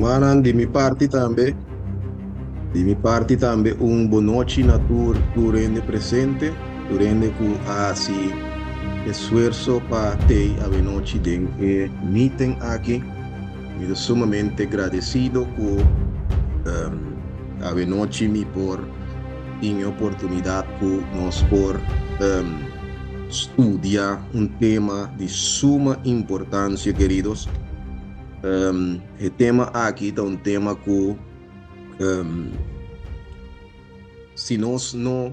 Rumannan, di mi parti tambe, di mi parti tambe un bonochi na tur tur hende presente, tur hende ku a hasi esfuerso pa tei awenochi den e meeting aki. Mi ta sumamente gradesido ku awenochi mi por tin e oportunidat ku nos por studia un tema di suma importansia, keridos. E tema aki ta un tema ku si nos no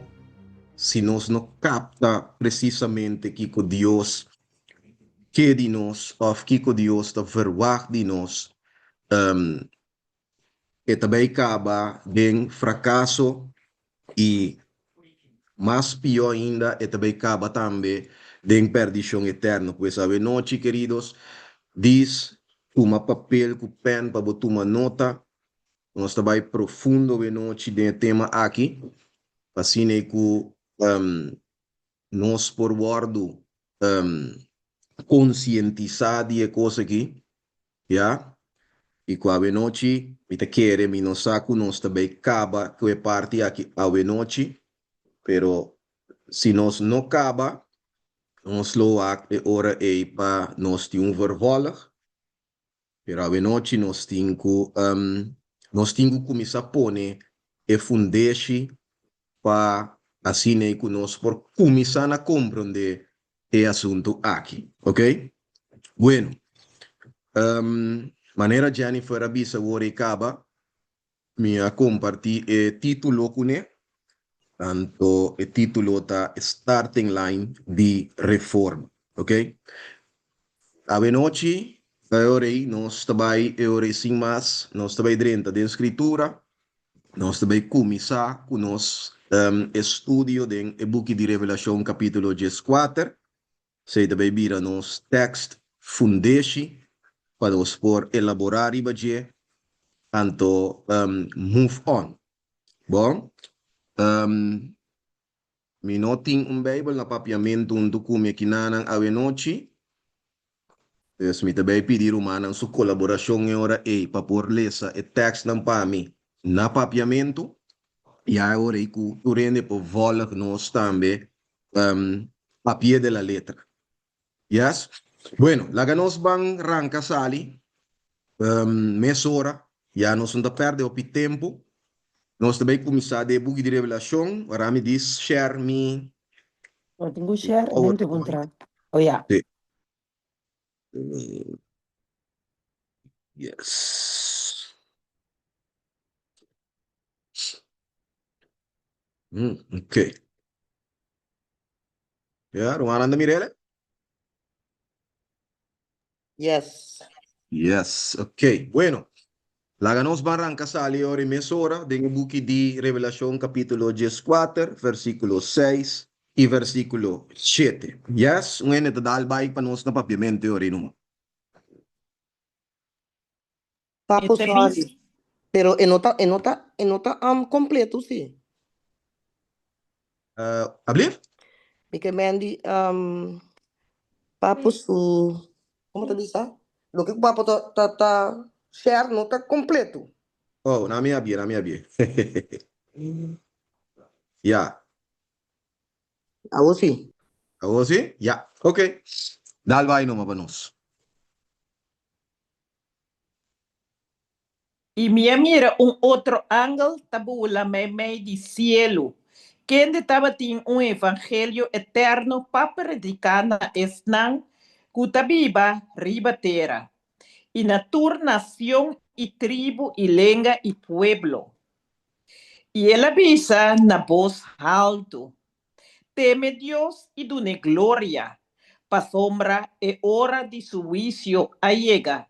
si nos no kapta presisamente kiko Dios ke di nos òf kiko Dios ta verwagt di nos, e ta bai kaba den frakaso i mas pió ainda e ta bai kaba tambe den perdishon eterno. Pues awenochi, keridos, dis tuma papel ku pèn pa bo tuma nota. Nos ta bai profundo awenochi den e tema aki, pa asina ei ku nos por wòrdu konsientisá di e kos aki, ya, i ku awenochi mi ta kere, mi no sa ku nos ta bai kaba ku e parti aki awenochi, pero si nos no kaba, nos lo wak e ora ei pa nos tin un vervolg. Pero awenochi nos tin ku nos tin ku kuminsá pone e fundeshi pa asina ei ku nos por kuminsá na komprondé e asuntu aki. Ok? Bueno, manera Jennifer a bisa awor ei kaba, Mi a kompartí e título kuné, anto e título ta Starting Line di Reforma. Ok. Awenochi, e ora ei nos ta bai, e ora ei sin mas, nos ta bai drenta den Skritura, nos ta bai kuminsá ku nos estudio den e buki di Revelashon kapítulo dieskuater. Esei ta bai bira nos tekst fundeshi pa nos por elaborá riba dje anto move on. Bon, mi no tin un Beibel na papiamentu huntu ku mi akinanan awenochi, pues mi ta bai pidi rumannan su kolaborashon e ora ei pa por lesa e tekstnan pa mi na papiamentu, ya e ora ei ku tur hende por vòlg nos tambe a pie de la letra. Yes? Bueno, laga nos ban ranka sali mesora, ya nos no ta perde hopi tempu. Nos ta bay cuminsa den e buki di Revelacion. Ora mi dis share mi. No tin cu share, mi no tin cu tra. Oh ya. Sí. Yes. Ok. Ya, rumannan ta mir'el? Yes. Yes, ok. Bueno, laga nos ban ranka sali ora i mesora den e buki di Revelashon kapítulo dieskuater, versíkulo seis i versíkulo shete. Yes, un hende ta dal bai pa nos na papiamentu e ora ei numa. Papo E ta sorry, bis. pero e no ta e no ta e no ta um completo si. Uh, ablief? Mi ke men di um papo su como ta bisa? Loke ku papo ta ta ta share no ta completo. Oh, na mi abie, na mi abie. Ya. Awo si. Awo si? Ya. Ok. Dal bai numa pa nos. I mi a mira un otro angel ta bula meimei di sielu, kende tabatin un evangelio eterno pa prediká na esnan ku ta biba riba tera, i na tur nacion i tribu i lenga i pueblo. I el a bisa na bos haltu, Teme Dios i dun'é gloria, pasobra e ora di su huisio a yega,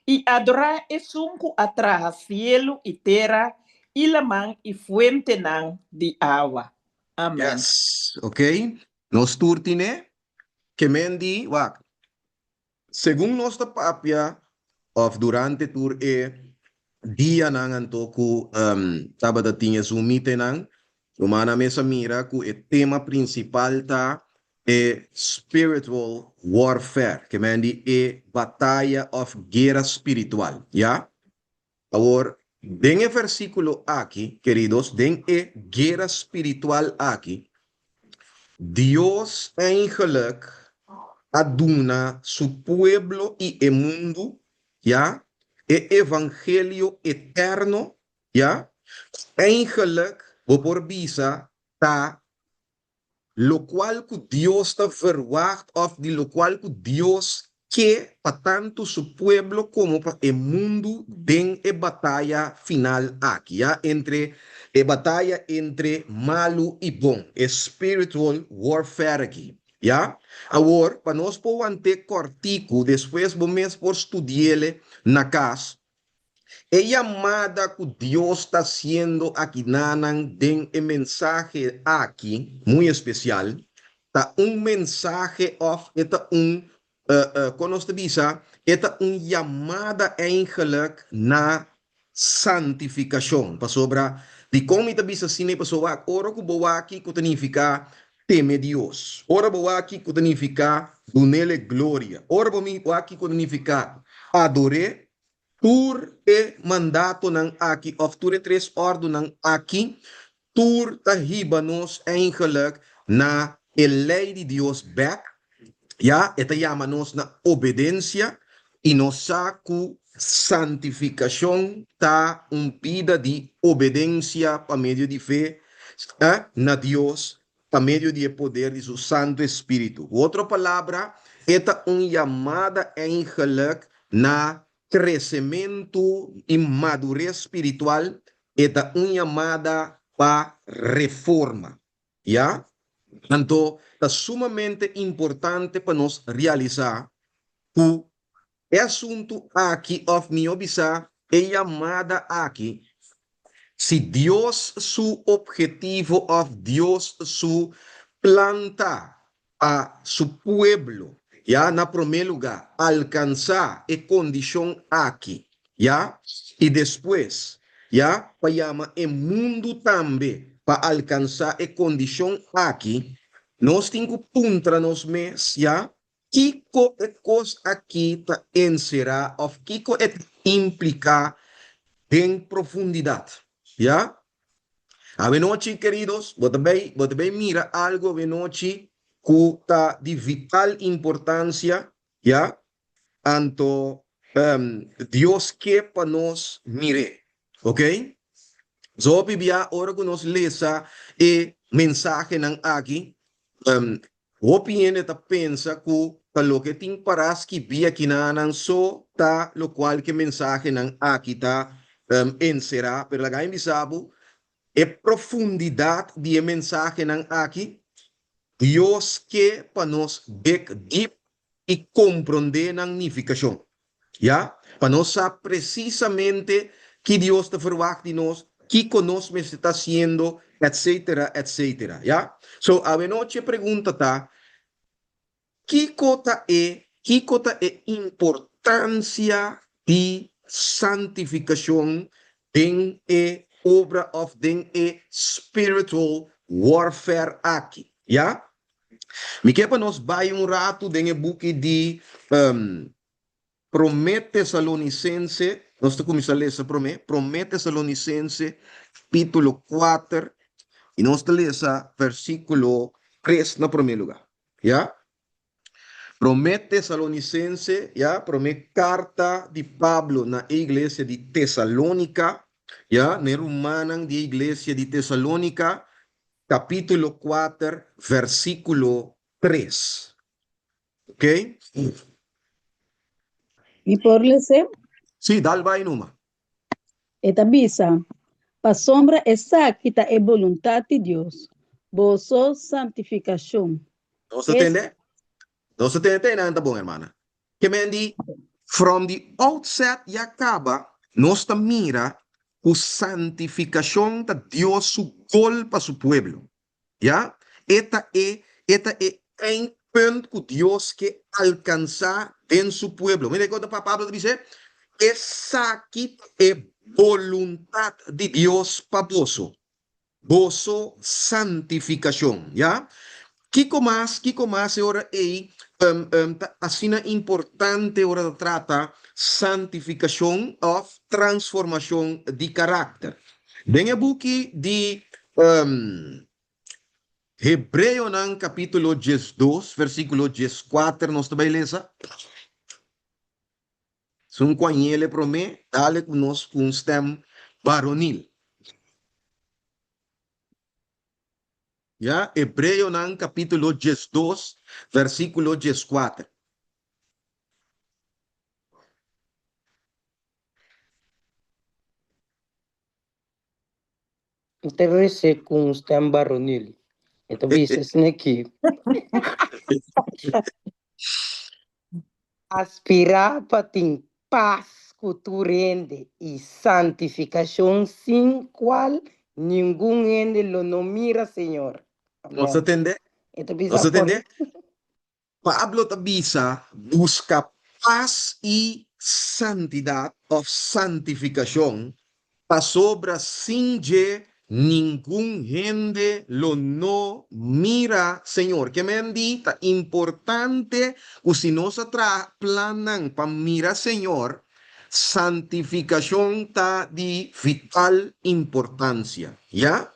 i adorá esun ku a traha sielu i tera i laman i fuentenan di awa. Amèn. Yes, ok. Nos tur tine ke men di, wak, Segun nos ta papia of durante tur e dianan anto ku tabata tin e Zoom meetingnan, rumannan mes a mira ku e tema prinsipal ta e spiritual warfare, ke men di e bataya of guera spiritual, ya. Awor, den e versíkulo aki, keridos, den e guera spiritual aki, Dios eigenlijk a duna su pueblo i e mundu, ya, e evangelio eterno, ya, ku eigenlijk bo por bisa ta lokual ku Dios ta verwagt òf di lokual ku Dios ke pa tantu su pueblo komo pa e mundu den e bataya final aki, ya, entre e bataya entre malu i bon, e spiritual warfare aki, ya. Awor, pa nos por want'é kòrtiku, despues bo mes por studi'ele na kas, E yamada ku Dios ta hasiendo akinanan den e mensahe aki, muy espesial, ta un mensahe òf e ta un, kon nos ta bisa, e ta un yamada eigenlijk na santifikashon. Pasobra, dikon mi ta bisa asina? Pasobra ora ku bo wak kiko ta nifiká teme Dios, ora bo wak kiko ta nifiká dun'El e gloria, ora bo wak kiko ta nifiká ador'É, Tur e mandatonan aki òf tur e tres òrdunan aki, tur ta hiba nos eigenlijk na e lei di Dios bèk, ya, e ta yama nos na obedensia, i nos sa ku santifikashon ta un bida di obedensia pa medio di fe na Dios pa medio di e poder di su Santu Espíritu. Ku otro palabra, e ta un yamada eigenlijk na kresementu i madures spiritual, e ta un yamada pa reforma. Ya? Anto, ta sumamente importante pa nos realisá ku E asuntu aki, òf mihó bisá, e yamada aki, si Dios su ophetivo òf Dios su plan ta pa su pueblo, ya, na promé lugá, alkansá e kondishon aki, ya, i despues, ya, pa yama e mundu tambe pa alkansá e kondishon aki, nos tin ku puntra nos mes, ya, Kiko e kos akí ta enserá òf kiko e ta impliká den profundidat? Ya? Awenochi, keridos, bo ta bai, bo ta bai mira algu awenochi ku ta di vital importansia, ya? Anto, Dios ke pa nos mir'é. Oké? So hopi bia ora ku nos lesa e mensahenan aki, Hopi hende ta pensa ku ta loke tin pará skibí akinanan so ta lokual ke mensahenan aki ta enserá, pero laga mi bisa bo, e profundidat di e mensahenan aki, Dios ke pa nos dek dip i komprondé nan nifikashon. Ya, pa nos sa presisamente ki Dios ta verwagt di nos, kiko nos mester ta hasiendo, etcetera, etcetera. Ya. So, awenochi e pregunta ta, Kiko ta e, kiko ta e importansia di santifikashon den e obra òf den e spiritual warfare aki? Ya. Mi ke pa nos bai un ratu den e buki di Promé Tesalonisense, nos ta kuminsá lesa promé, Promé Tesalonisense kapítulo kuater, i nos ta lesa versíkulo tres na promé lugá, ya. Promé Tesalonisense, ya, promé karta di Pablo na e iglesia di Tesalónika, ya, na e rumannan di e iglesia di Tesalónika, kapítulo kuater, versíkulo tres. Ok? Mi por les'é? Sí, dal bai numa. E ta bisa, Pasobra esaki ta e boluntat di Dios, boso santifikashon. Nos ta tende? Nos ta tende te einan ta bon, hermana. Ke men di, from the outset ya kaba, nos ta mira ku santifikashon ta Dios su gol pa su pueblo. Ya, e ta e, e ta e eindpunt ku Dios ke alkansá den su pueblo. Mira kiko ta Pablo ta bis'é, Esaki ta e boluntat di Dios pa boso, boso santifikashon. Ya, kiko mas, kiko mas e ora ei? ta asina importante ora ta trata santifikashon òf transformashon di karakter. Den e buki di Hebreonan kapítulo 12 versíkulo 14 nos ta bai lesa. Sun ku a ñele promé, dale ku nos ku un stèm baronil. Ya, Hebreonan kapítulo 12 versíkulo 14. N ta rese ku un stèm baronil. E ta bisa esaki. Aspirá pa tin pas ku tur hende i santifikashon sin kual ningun hende lo no mira Señor. Nos ta Amèn. tende? E ta Nos bisa ta por. tende? Pablo ta bisa, Buska pas i santidat òf santifikashon, pasobra sin dje ningun hende lo no mira Señor. Ke men di ta importante ku si nos a traha plannan pa mira Señor, santifikashon ta di vital importansia. Ya?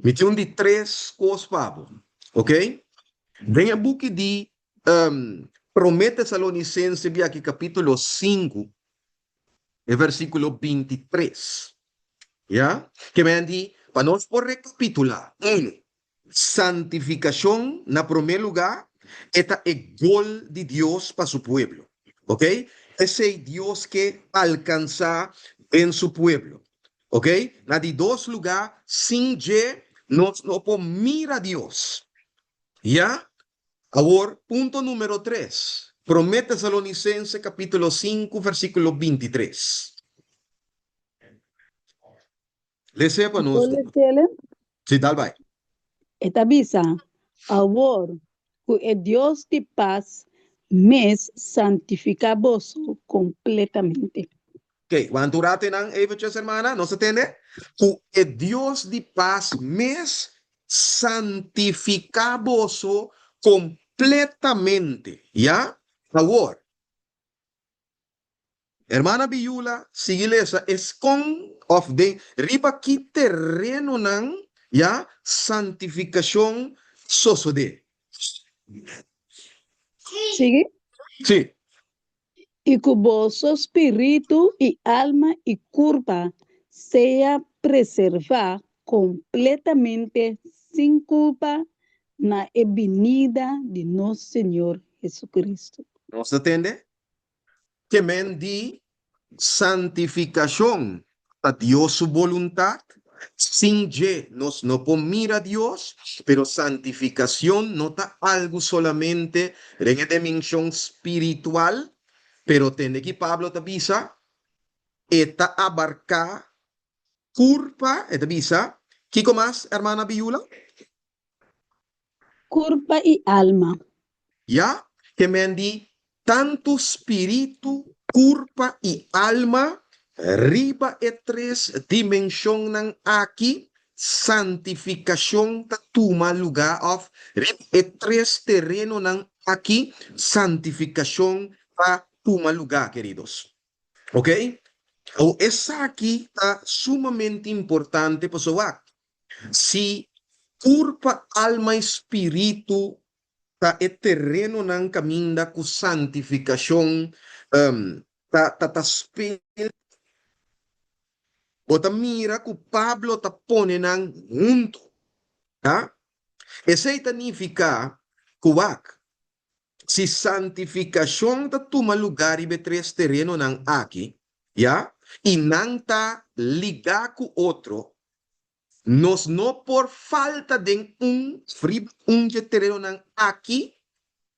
Mi tin un di tres kos pa bo, ok? Den e buki di Promé Tesalonisense biaki kapítulo sinku, e versíkulo 23, ya? Ke men di, pa nos por rekapitulá, unu, santifikashon na promé lugá e ta e gol di Dios pa su pueblo, ok? Esei Dios ke alkansá den su pueblo. Ok, na di dos lugá, sin dje nos no por mira Dios. Ya? Awor, punto número tres, Promé Tesalonisense kapítulo sinku versíkulo 23. Les'é pa nos. Por les'é? Sí, dal bai. E ta bisa, Awor ku e Dios di pas mes santifiká boso kompletamente. Oké, wanta un rato einan eventjes, hermana. Nos ta tende? Ku e Dios di pas mes santifiká boso kompletamente. Ya? Awor, hermana Biyula, sigui lesa es kon òf den riba ki terenonan, ya, santifikashon sosodé. Sigui? Sí. I ku boso spiritu i alma i kurpa sea preservá kompletamente sin kulpa na e binida di nos Señor Jesucristo. Nos ta tende? Ke men di Santifikashon ta Dios su boluntat, sin dje nos no por mira Dios, pero santifikashon no ta algu solamente den e dimenshon spiritual, pero tende ki Pablo ta bisa, e ta abarká kurpa, e ta bisa, kiko mas, hermana Biyula? Kurpa i alma. Ya, ke men di tantu spiritu, kurpa i alma, riba e tres dimenshonnan aki santifikashon ta tuma lugá òf riba e tres terenonan aki santifikashon ta tuma lugá, keridos. Ok? Awor esaki ta sumamente importante pasobra wak, si kurpa, alma i spiritu ta e terenonan kaminda ku santifikashon ta ta ta spel, bo ta mira ku Pablo ta pone nan huntu. Ta? Esei ta nifiká ku wak, Si santifikashon ta tuma lugá riba e tres terenonan aki, ya, i nan ta ligá ku otro, nos no por falta den un riba un dje terenonan aki,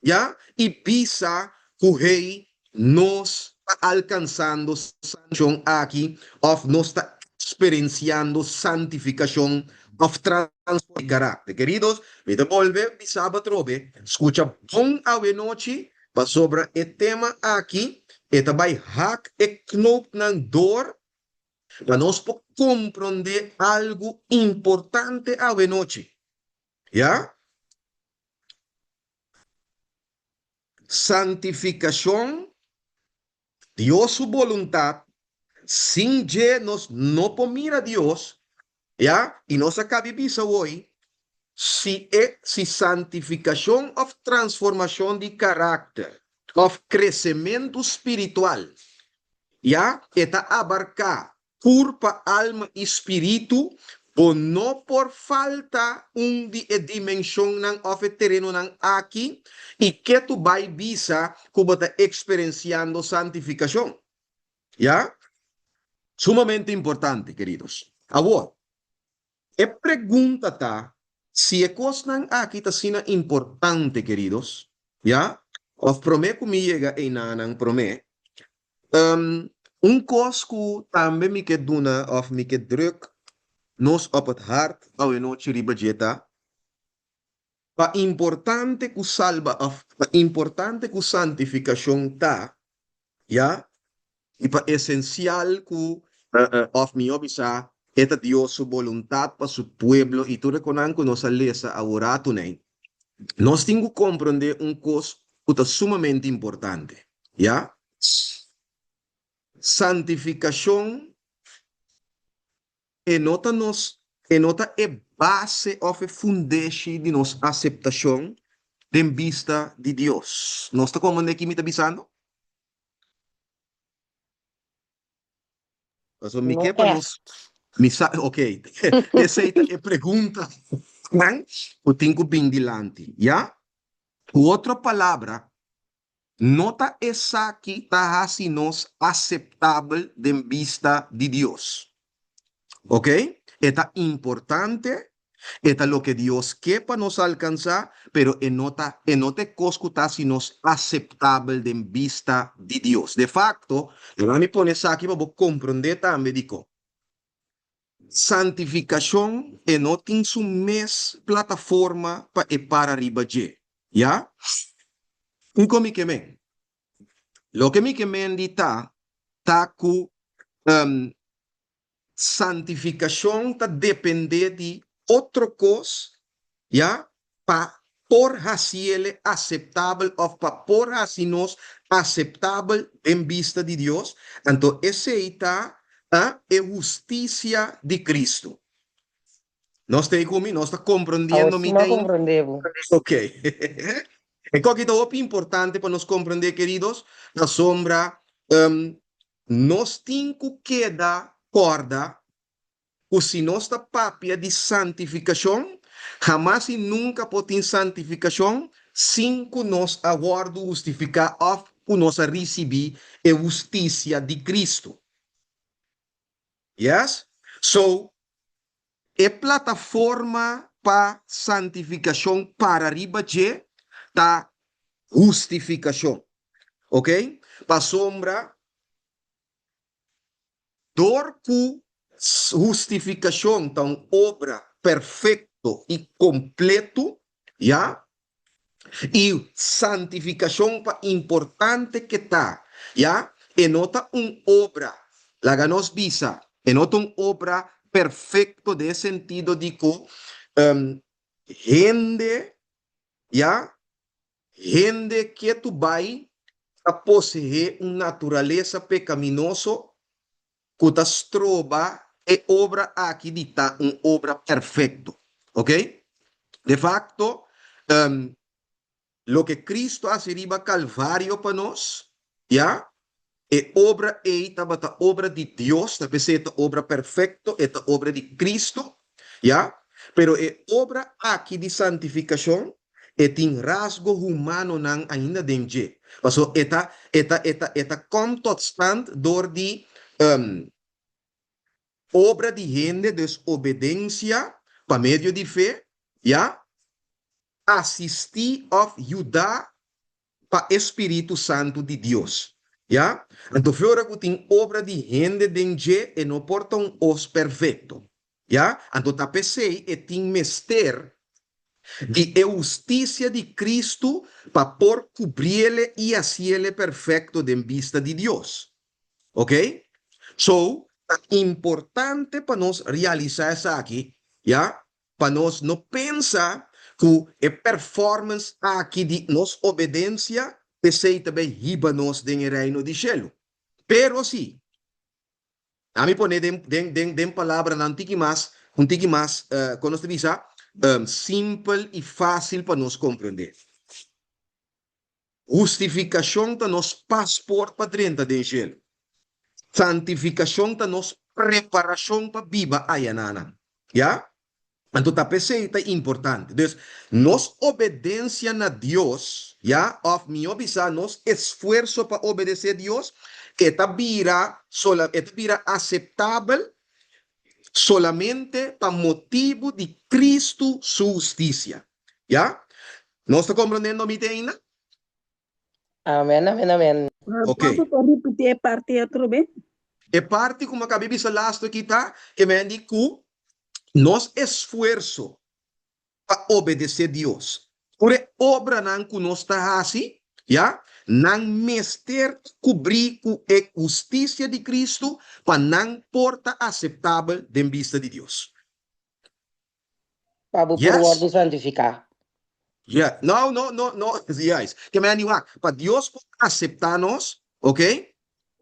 ya, i bisa ku hey, nos ta alkansando santifikashon aki òf nos ta eksperensiando santifikashon òf transformashon di karakter. Keridos, mi ta bolbe bisa bo atrobe, skucha bon awenochi pasobra e tema aki e ta bai hak e knoopnan door pa nos por komprondé algu importante awenochi. Ya? Santifikashon, Dios su boluntat, sin dje nos no por mira Dios, ya, i nos a kabi bisa awoi, si e si santifikashon òf transformashon di karakter òf kresementu spiritual, ya, e ta abarká Kurpa, alma i spiritu, bo no por falta un di e dimenshonnan òf e terenonan aki i ke tu bai bisa ku bo ta eksperensiando santifikashon. Ya? Sumamente importante, keridos. Awor, e pregunta ta si e kosnan aki ta asina importante, keridos, ya? Òf promé ku mi yega einanan promé, Un kos ku tambe mi ke duna òf mi ke drùk nos op het hart awenochi riba dje ta, pa importante ku salba òf pa importante ku santifikashon ta, ya, i pa esensial ku òf mihó bisá e ta Dios su boluntat pa su pueblo i tur e konan ku nos a lesa aworatu nei, Nos tin ku komprondé un kos ku ta sumamente importante, ya. Santifikashon e no ta nos, e no ta e base òf e fundeshi di nos aseptashon den bista di Dios. Nos ta komprondé ki mi ta bisando? Pasobra mi No ke pa nos ègt. Mi sa, ok, esei ta e pregunta nan ku tin ku bin dilanti, ya? Ku otro palabra, no ta esaki ta hasi nos aseptabel den bista di Dios. Ok? E ta importante E ta loke Dios ke pa nos alkansá, pero e no ta e no ta e kos ku ta hasi nos aseptabel den bista di Dios. De fakto, laga mi pone esaki pa bo komprondé tambe dikon. Santifikashon e no tin su mes plataforma pa e para riba dje. Ya? Kiko mi ke men? Loke mi ke men di ta, ta ku Santifikashon ta dependé di otro kos, ya, pa por hasiele aseptabel òf pa por hasi nos aseptabel den bista di Dios, anto esei ta e hustisia di Kristu. Nos ta ei ku mi? Nos ta Awor komprondiendo sí mi m'a ta ainda? komprondé bo. Ok. E koki ta hopi importante pa nos komprondé, keridos, pasobra Nos tin ku keda kòrda ku si nos ta papia di santifikashon, hamas i nunka por tin santifikashon sin ku nos a wòrdu hustifiká òf ku nos a risibí e hustisia di Kristu. Yes? So, e plataforma pa santifikashon para riba dje ta hustifikashon. Ok? Pasobra dor ku hustifikashon ta un obra perfekto i kompletu, ya, I santifikashon pa importante ke ta, ya, e no ta un obra, laga nos bisa, e no ta un obra perfekto den e sentido di ku hende, ya, hende ketu bai ta poseé un naturalesa pekaminoso ku ta stroba e obra aki di ta un obra perfekto. Ok? De fakto, loke Kristu a hasi riba Kalvario pa nos, ya, e obra ei tabata obra di Dios, ta p'esei e ta obra perfekto, e ta obra di Kristu, ya. Pero e obra aki di santifikashon E tin rasgo humanonan ainda den dje. Paso e ta e ta e ta e ta kom tot stand dor di obra di hende, dus obedensia pa medio di fe, ya, asistí òf yudá pa e Spiritu Santu di Dios, ya. Anto fe ora ku tin obra di hende den dje e no por ta un os perfekto, ya. Anto ta p'esei e tin mester di e hustisia di Kristu pa por kubriele i hasiele perfekto den bista di Dios. Ok? So, ta importante pa nos realisá esaki, ya, pa nos no pensa ku e performance aki di nos obedensia. Esei ta bai hiba nos den e Reino di shelu. Pero si, ami pone den den den den palabranan tiki mas, un tiki mas, kon nos ta bisa, simpel i fásil pa nos komprendé. Hustifikashon ta nos pasport pa drenta den shelu. Santifikashon ta nos preparashon pa biba ayananan. Ya? Anto ta p'esei ta importante. Dus, nos obedensia na Dios, ya, òf mihó bisá nos esfuerso pa obedesé Dios, e ta bira sola, e ta bira aseptabel solamente pa motibu di Kristu su hustisia. Ya? Nos ta komprendiendo mi te ainda? Amen, amen, amen. Ok. Papa por ripití e parti otro be? E parti ku mi a kabi bisa lastu aki ta ke men di ku nos esfuerso pa obedesé Dios, tur e obranan ku nos ta hasi, ya, nan mester ta kubrí ku e hustisia di Kristu pa nan por ta aseptabel den bista di Dios. Pa bo por wòrdu santifiká. Yeah. No, no, no, no. Yes. Ke men di wak, pa Dios por aseptá nos, ok?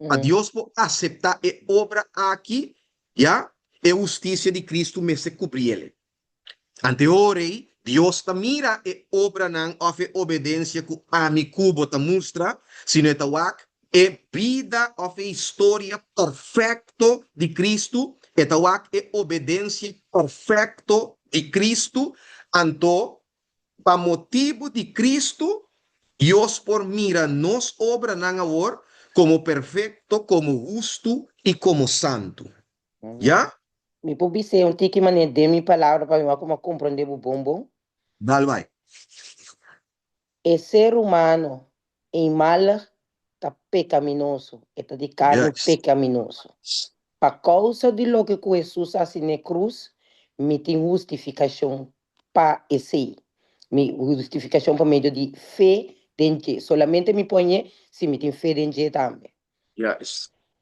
Pa Dios por aseptá e obra aki, ya, e hustisia di Kristu mester kubri el. Ante ora ei, Dios ta mira e obranan òf e obedensia ku ami ku bo ta mustra, sino e ta wak E bida òf e historia perfekto di Kristu, e ta wak e obedensia perfekto di Kristu, anto pa motibu di Kristu, Dios por mira nos obranan awor komo perfekto, komo hustu i komo santu. Ya? Mi por bis'é un tiki manera den mi palabra pa mi wak como comprende bo bon bon? Dal bai. E ser humano eenmalig ta pecaminoso, e ta di carni pecaminoso. Pa causa di loke cu Hesus a haci n'e cruz, mi tin hustificacion pa esey. Mi hustificacion pa medio di fe den dje. Solamente mi poñe si mi tin fe den dje tambe.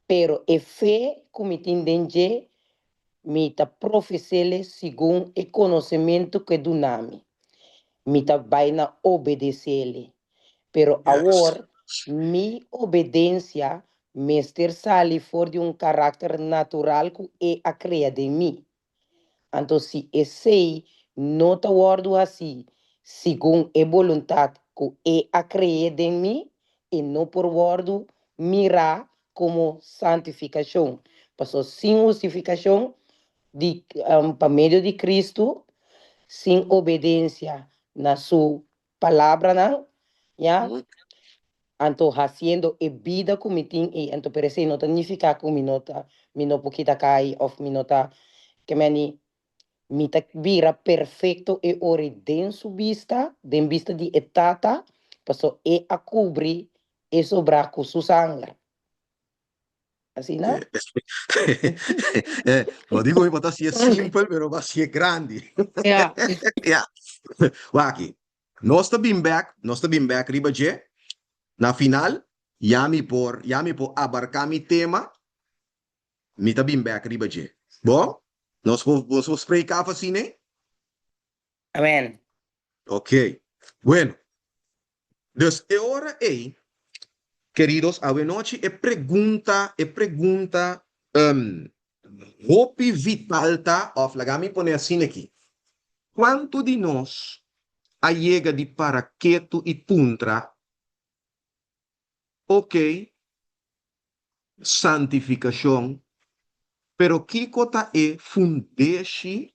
Pero e fe cu mi tin den dje, mi ta profes'ele segun e conocemento cu e duna mi. Mi ta bai na obedec'ele. Pero awor, mi obedencia mester sali for di un karakter natural ku E a krea den mi. Anto si esei no ta wòrdu hasí segun e boluntat ku E a kre'é den mi, e no por wòrdu mirá komo santifikashon. Pasobra sin hustifikashon di pa medio di Kristu, sin obedensia na Su palabranan, ya, anto haciendo e bida cu mi tin ey, anto pero esey no ta nifica cu mi no ta, mi no por kita cay of mi no ta, ke meni, mi ta bira perfecto e ora ey den su bista, den bista di e Tata, paso e a cubri e sobra cu su sanger. Asina? No digo mi por ta hasié simpel, pero bo hasié grandi. Ja. Ja. Wak-aki. Nos ta bin bek, nos ta bin bek riba dje. Na final, ya mi por, ya mi por abarká mi tema, mi ta bin bek riba dje. Bo? Nos por, nos por spreek af asina? Amen. Ok. Bueno. Dus e ora ei, keridos, awenochi e pregunta, e pregunta hopi vital ta, òf laga mi pone asina aki, kuantu di nos a yega di para ketu i puntra, Ok, santifikashon, pero kiko ta e fundeshi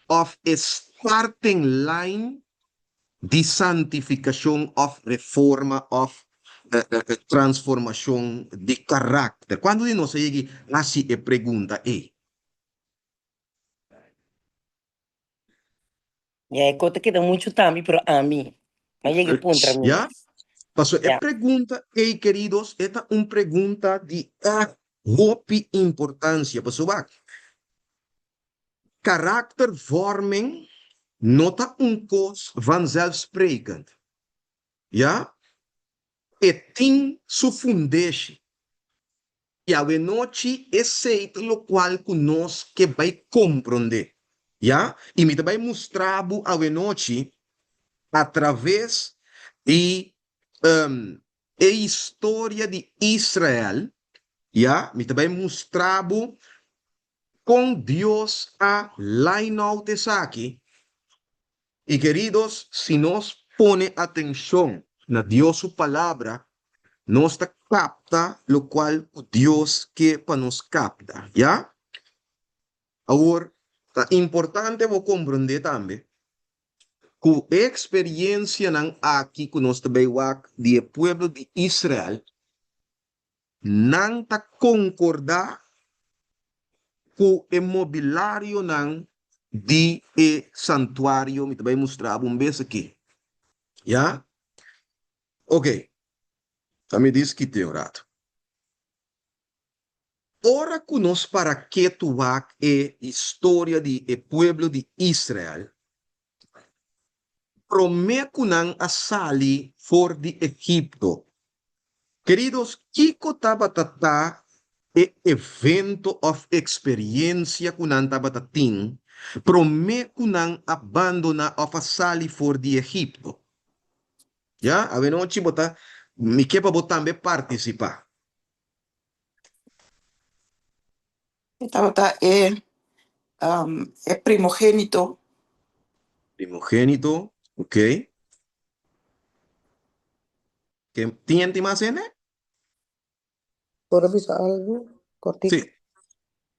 òf e starting line di santifikashon òf reforma òf transformashon di karakter? Kuantu di nos a yegi hasi e pregunta ei? Ya, e kos ta keda muchu tambe, pero ami a yega e puntra mi Ya? mes. Pasobra e Ya. pregunta ei, keridos, e ta un pregunta di ègt hopi importansia. Pasobra karaktervorming no ta un kos vanzelfsprekend. Ya? E tin su fundeshi. I awenochi esei ta lokual ku nos ke bai komprondé. Ya? I mi ta bai mustra bo awenochi atraves di. E historia di Israel, ya, mi ta bai mustra bo kon Dios a line out esaki. I keridos, si nos pone atenshon na Dios su Palabra, nos ta kapta lokual ku Dios ke pa nos kapta, ya. Awor, ta importante bo komprondé tambe ku e eksperensianan aki ku nos ta bai wak di e pueblo di Israel, nan ta konkordá ku e mobilarionan di e santuario. Mi ta bai mustra bo un bes aki. Ya? Oke, ta mi diskit'é un ratu. Ora ku nos para ketu wak e historia di e pueblo di Israel, promé ku nan a sali for di Egipto, keridos, kiko tabata ta e evento òf eksperiensia ku nan tabata tin promé ku nan a bandoná òf a sali for di Egipto? Ya, awenochi bo ta, mi ke pa bo tambe partisipá. E tabata e e primogénito. Primogénito, ok. Ke tin hende mas hende? Por a bisa algu kòrtiku? Sí.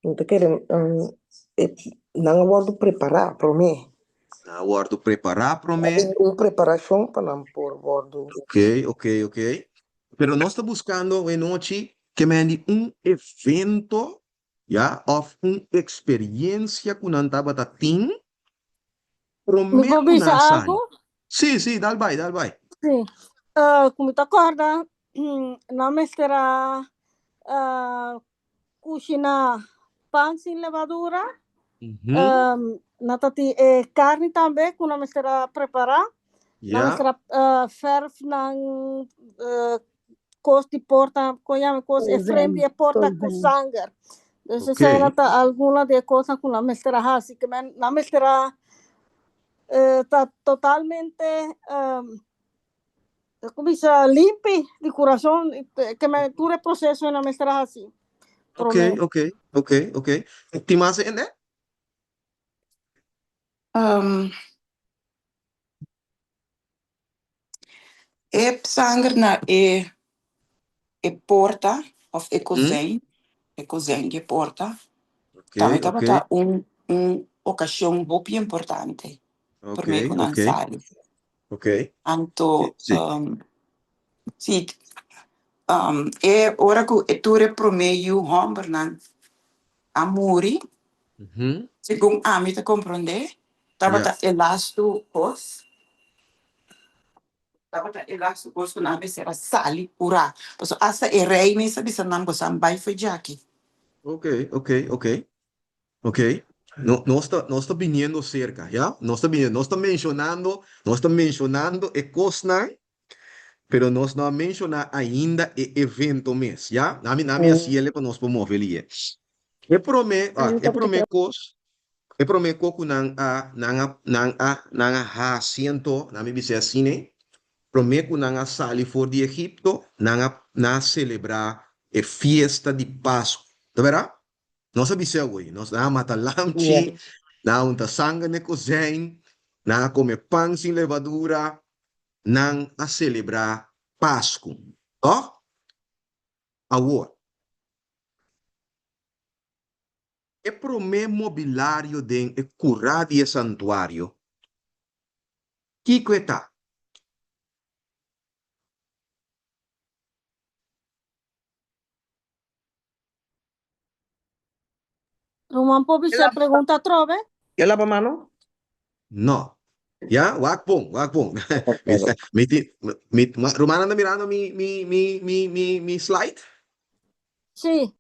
Mi ta kere e nan a wòrdu prepará promé. Nan a wòrdu prepará promé. A bini un preparashon pa nan por wòrdu. Ok, ok, ok. Pero nos ta buskando e nochi ke men di un evento, ya, òf un eksperiensia ku nan tabata tin Mi promé por ku bisa nan a sali. algu? Sí, sí, dal bai, dal bai. Sí. Ku mi ta kòrda, nan mester a Kushiná pan sin levadura. Nan ta tin e karni tambe ku nan mester a prepará. Nan mester a fèrf nan kos di porta, kon yama e kos, e frame di e porta ku sanger. Dus esei ta algun di e kosnan ku nan mester a hasi. Ke men nan mester a ta totalmente Ta cuminsa limpi di curason ke men tur e proceso nan mester a haci. Ok, ok, ok, ok. Tin mas hende? Um, e sanger na e e porta of e kozijn, e kozijn di e porta, tambe tabata un un ocasion hopi importante prome cu nan sali. Anto si e ora cu e tur e prome yu hombernan a muri, segun ami ta comprende, tabata e lastu cos. Tabata e lastu kos ku nan mester a sali purá. Pasobra asta e rei mes a bisa nan, Boso bai fo'i djaki. Ok, ok, ok, ok. No, nos ta, nos ta biniendo serka, ya? Nos ta biniendo, nos ta menshonando, nos ta menshonando e kosnan, pero nos no a menshoná ainda e evento mes, ya? Nami, nami a siele pa nos por move lihe. E promé, ah, e promé kos, e promé kos ku nan a, nan a, nan a, nan a hasi anto, nan mi bis'é asina ei, promé ku nan a sali for di Egipto, nan a, nan a selebrá e fiesta di Pasku. Ta bèrdat? Nos a bis'é awor, nos, nan a mata lamchi, nan a hunta sanger na e kozijn, nan a kome pan sin levadura, nan a selebrá Pasku. Tòg? Awor. E promé mobilario den e kurá di e santuario, kiko e ta? Ruman por bisa e pregunta atrobe? E laba mano? No. Ya, wak bon, wak bon. Mi ti, mi, rumannan ta mirando mi, mi, mi, mi, mi, mi slide? Sí.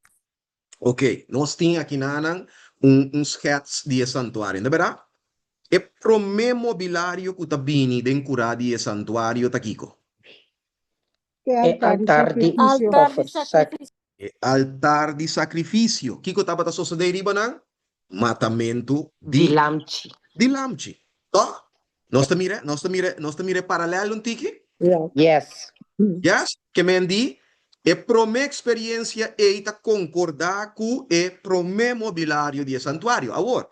Ok, nos tin aki nanan un, un schets di e santuario, no ta berdad? E promé mobilario ku ta bini den kurá di e santuario ta kiko? E altar di Altar di offer sacrificio. E altar di sacrificio. Kiko tabata sosodé riba nan? Matamentu Di di lamchi. di lamchi. Tòg? Nos ta mira, nos ta mira, nos ta mira e paralèl un tiki? Ja. Yes. Yes? Ke men di, e promé eksperiencia ei ta konkordá ku e promé mobilario di e santuario. Awor,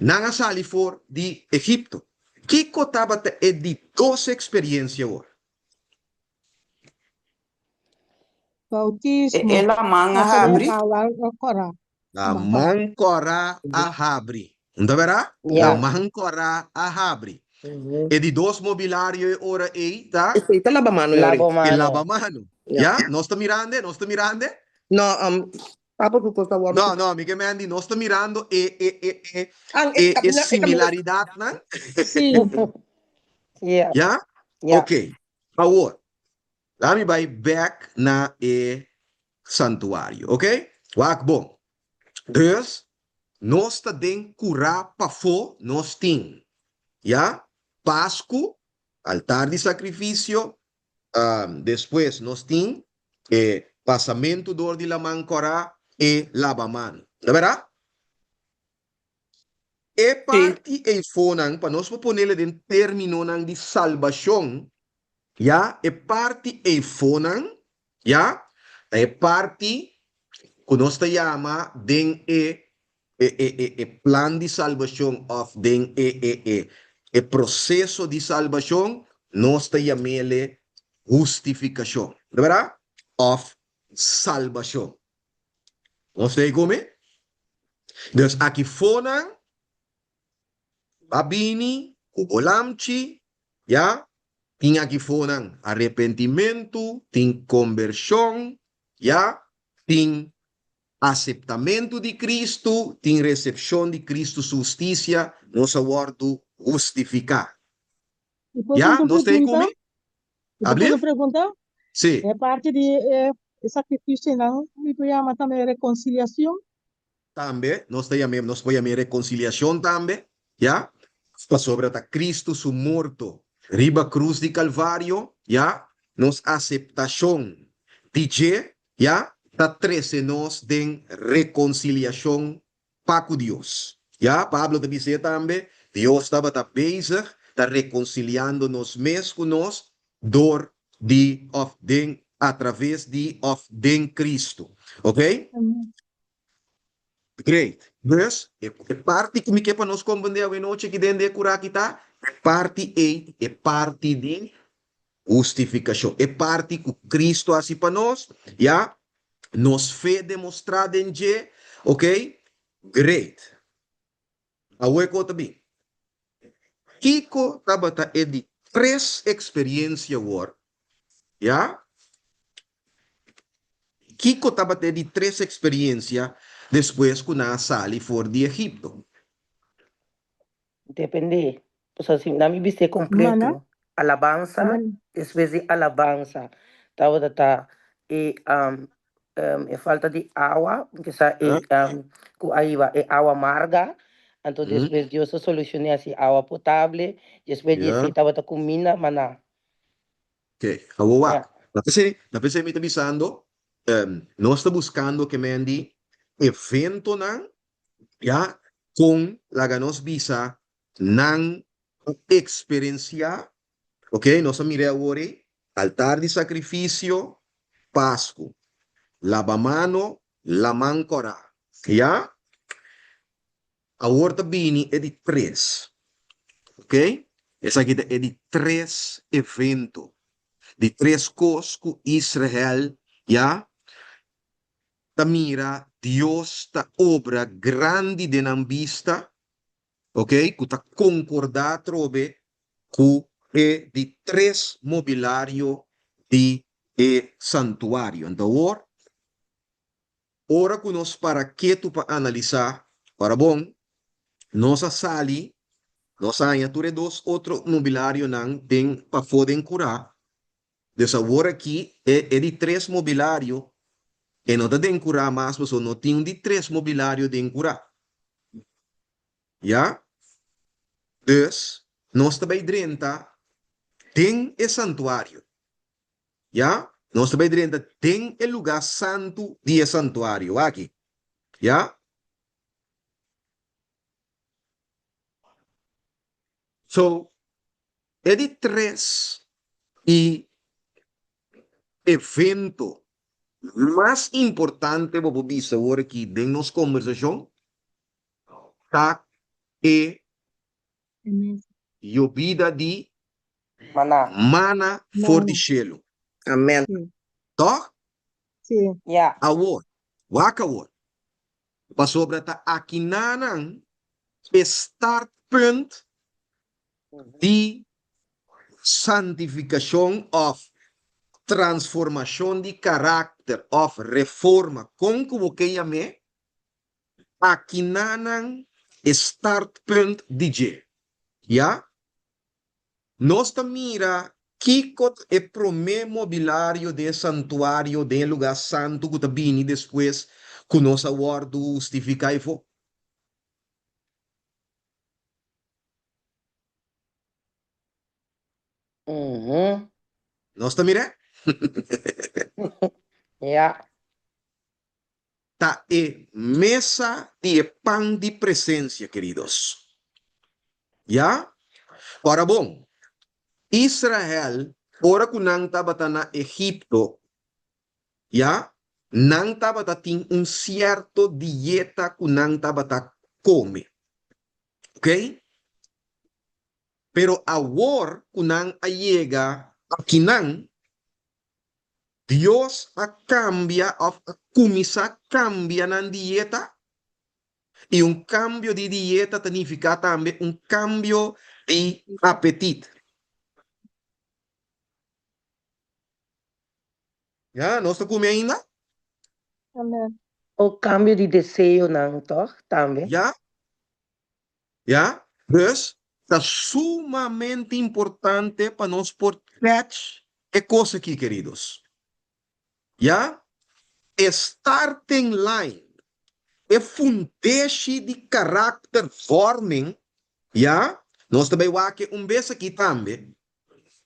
nan a sali for di Egipto. Kiko tabata e di dos eksperiencia awor? E Bautismo. e laman a Pasa den habri. awa kòrá. Laman kòrá a habri. Un ta bèrá? Ja. Laman kòrá a habri. E di dos mobilario e ora ei ta. Esei ta labamano e ora ei. E Labamano. labamano. Ja. Ya? Nos ta mirando? Nos ta mirando? No, um, Papa su kos ta wòrdu. No, no, mi ke men di nos ta mirando e e e e Ah, e e e kaminda, e kaminda. similaridatnan. Sí. Ja. Ya? Ja. Oké. Awor, laat mi bai bèk na e santuario, oké? Wak bon. Dus, nos ta den kurá pafó nos tin, ya? Pasku, altar di sakrifisio, despues nos tin e pasamentu dor di Laman Kòrá, e labamano. Ta bèrdat? E parti eifonan, pa nos por ponele den términonan di salbashon, ya, e parti eifonan, ya, ta e parti ku nos ta yama den e e e e e plan di salbashon òf den e e e e proseso di salbashon, nos ta yam'ele hustifikashon, no bèrdat? Òf salbashon. Nos ta ku mi? Dus aki fonan ba bini ku bo lamchi, ya, tin aki fonan arepentimentu, tin kombershon, ya, tin aseptamentu di Kristu, tin resepshon di Kristu su hustisia, nos a wòrdu hustifiká. Mi por Ya, hacer un nos ta ku pregunta? mi? Mi por hacer Ablief? un pregunta? Sí. E parte di e, e sacrificionan, mi por llama tambe reconciliación? Tambe, nos ta yam'é, nos por yam'é rekonsiliashon tambe, ya, pasobra ta Kristu su morto riba krus di Kalvario, ya, nos aseptashon di dje, ya, ta trese nos den rekonsiliashon pa ku Dios. Ya, Pablo ta bis'é tambe, Dios tabata bezig ta rekonsiliando nos mes ku nos dor di òf den, atraves di òf den Kristu. Oké? Amén. Great. Dus, e parti ku mi ke pa nos komprendé awenochi aki den di e kura aki ta, e parti ei, e parti di hustifikashon, e parti ku Kristu a hasi pa nos, ya, nos fe demostrá den dje, ok, great. Awor e kos ta bin. Kiko tabata e di tres eksperensia awor? Ya? Kiko tabata e di tres eksperensia despues ku nan a sali for di Egipto? Depende. Pasobra si nan mi bis'é Mana? kompleto, alabansa, Mana? despues di alabansa tabata ta e e falta di awa, kisa e ku a hiba e awa marga, anto despues Dios a solushoné hasi awa potable, despues di esei tabata kuminda maná. Ok, awor wak. Na p'esei, na p'esei mi ta bisando, nos ta buskando ke men di eventonan ya kon laga nos bisa nan a eksperensiá, ok, nos a mira awor ei, altar di sakrifisio, Pasku, labamano, laman kòrá, ya. Awor ta bini e di tres, ok, esaki ta e di tres evento, di tres kos ku Israel, ya, ta mira Dios ta obra grandi den nan bista, ok, ku ta konkordá atrobe ku e di tres mobilario di e santuario. Anto awor, ora ku nos para ketu pa analisá, ora bon, nos a sali, nos a haña tur e dos otro mobilarionan den pafó den kurá, Dus awor aki e e di tres mobilario e no ta den kurá mas pasobra no tin un di tres mobilario den kurá. Ya? Dus nos ta bai drenta den e santuario. Ya? Nos ta bai drenta den e lugá santu di e santuario aki. Ya? So, E di tres i evento mas importante bo por bisa awor aki den nos kombersashon ta e yobida di Maná. mana for di shelu. Amen. Tòg? Sí. Ya. Awor, wak awor. Pasobra ta akinanan e startpunt di santifikashon òf transformashon di karakter òf reforma, kon ku bo ke yam'é, akinanan e startpunt di dje. Ya? Nos ta mira kiko ta e promé mobilario den e santuario, den e lugá santu ku ta bini despues ku nos a wòrdu hustifiká efo. Nos ta mir'é? Ya. Ta e mesa di e pan di presencia, queridos. Ya? Ora bon, Israel, ora cu nan tabata na Egipto, ya, nan tabata tin un cierto dieta cu nan tabata come. Ok? Pero awor cu nan a yega akinan, Dios a cambia of a cuminsa cambia nan dieta, y un cambio di dieta ta nifica tambe un cambio di apetit. Ya, nos ta cumi ainda? Amen. O cambio di deseonan, toch? Tambe. Ya. Ya, dus ta sumamente importante pa nos por catch e cos aki, queridos. Ya, e starting line, e fundeshi di karakter vorming, ya, nos ta bay wak e un bes aki tambe,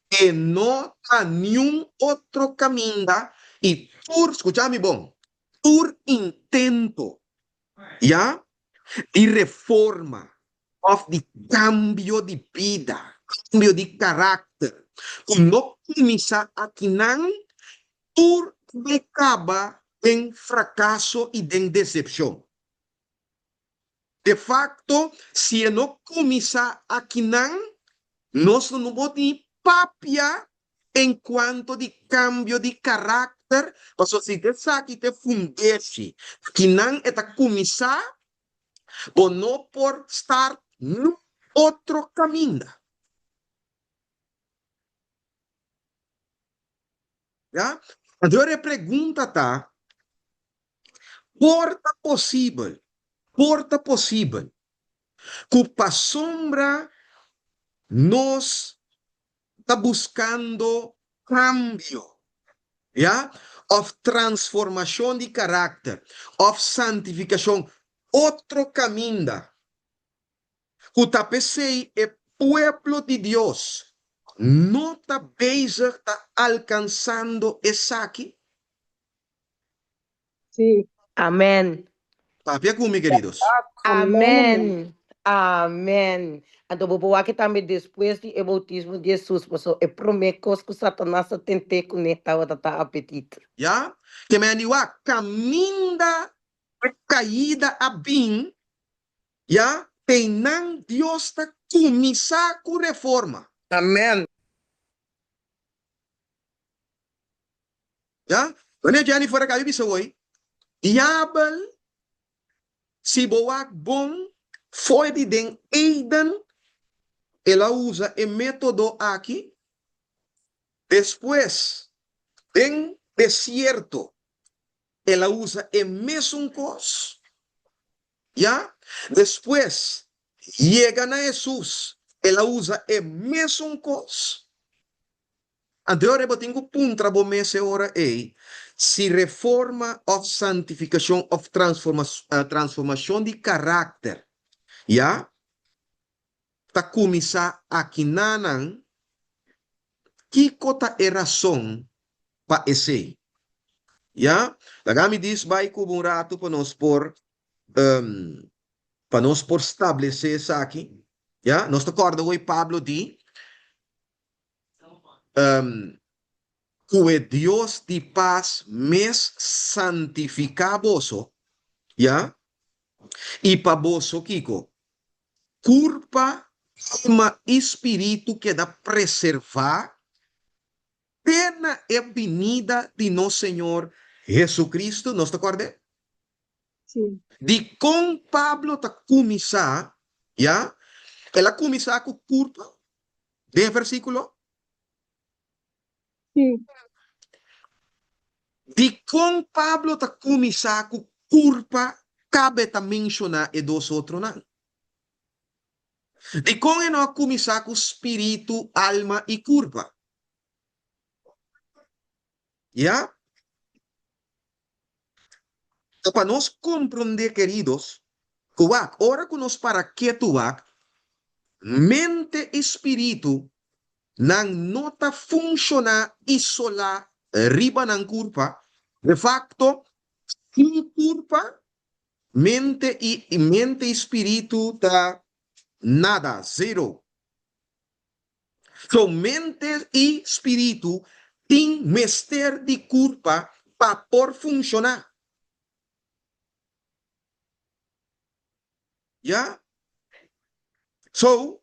e no ta niun otro caminda y tur, scucha mi bon, tur intento Ya, di reforma òf di kambio di bida, kambio di karakter, ku no kuminsá akinan, tur ta bai kaba den frakaso i den desepshon. De fakto, si e no kuminsá akinan, nos lo no por ni papia en cuanto di cambio di karakter, pasobra si esaki ta e fundeshi kinan e ta cuminsa, bo no por start niun otro caminda. Ya? Anto e pregunta ta, por ta posibel, por ta posibel cu pasobra nos ta buskando kambio, ya, òf transformashon di karakter, òf santifikashon, otro kaminda ku ta p'esei e pueblo di Dios no ta bezig ta alkansando esaki? Sí. Amen. Papia ku mi, keridos. Amen. Amen. Anto bo por wak tambe despues di e boutismo di Hesus, pasobra e promé kos ku Satanas a tent'é kuné tabata ta apetit. Ya, ke men di wak, kaminda e kaida a bin, ya, peinan Dios ta kuminsá ku reforma. Amen. Ya? Wanneer Jennifer a kabi bisa hoy, Diabel, si bo wak bon fo'i di den Eden, el a usa e metodo aki, despues den desierto el a usa e mesun kos, ya? Despues yega na Hesus, el a usa e mesun kos. Anto e ora bo tin ku puntra bo mes e ora ei si reforma òf santifikashon òf transformashon di karakter, ya, ta kuminsá akinanan, kiko ta e rason pa esei? Ya, laga mi dis bai ku bo un ratu pa nos por pa nos por stablesé esaki, ya. Nos ta kòrda hoy Pablo di. Ku e Dios di pas mes santifiká boso, ya, i pa boso kiko? Kurpa, alma i spiritu keda preservá te na e binida di nos Señor Jesucristo. Nos ta kòrd'é? Sí. Dikon Pablo ta kuminsá, ya? El a kuminsá ku kurpa den e versíkulo? Sí. Dikon Pablo ta kuminsá ku kurpa kabe ta menshoná e dos otronan? Dikon e no a kuminsá ku spiritu, alma i kurpa? Ya. Ta pa nos komprondé, keridos, ku wak, ora ku nos para ketu wak, mente i spiritu nan no ta funshoná isolá riba nan kurpa. De fakto, sin kurpa, mente i mente i spiritu ta nada, zero. So mente i spiritu tin mester di kurpa pa por funshoná. Ya? So,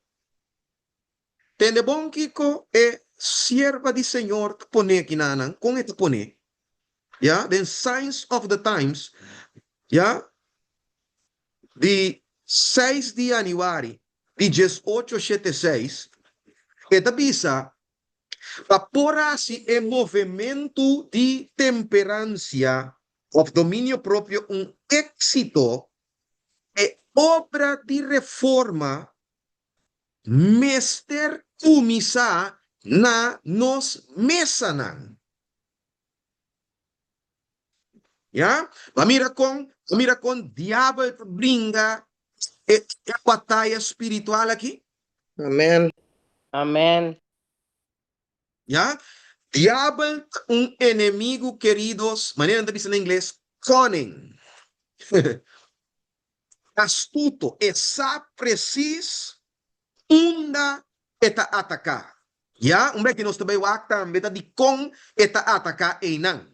tende bon kiko e sierva di Señor ta pone kinanan, kon e ta pone? Ya, den Signs of the Times, ya, di seis di yanüari di 1876, e ta bisa, Pa por hasi e movementu di temperansia òf dominio propio un éksito, e obra di reforma mester kuminsá na nos mesanan. Ya? Bo a mira kon, bo a mira kon diabel ta bringa e, e bataya spiritual aki? Amen. Amen. Ya? Diabel ta un enemigu, keridos, manera nan ta bisa na ingles, cunning. Astuto, e sa presis unda e ta ataká. Ya, un bek nos ta bai wak tambe ta dikon e ta ataká einan.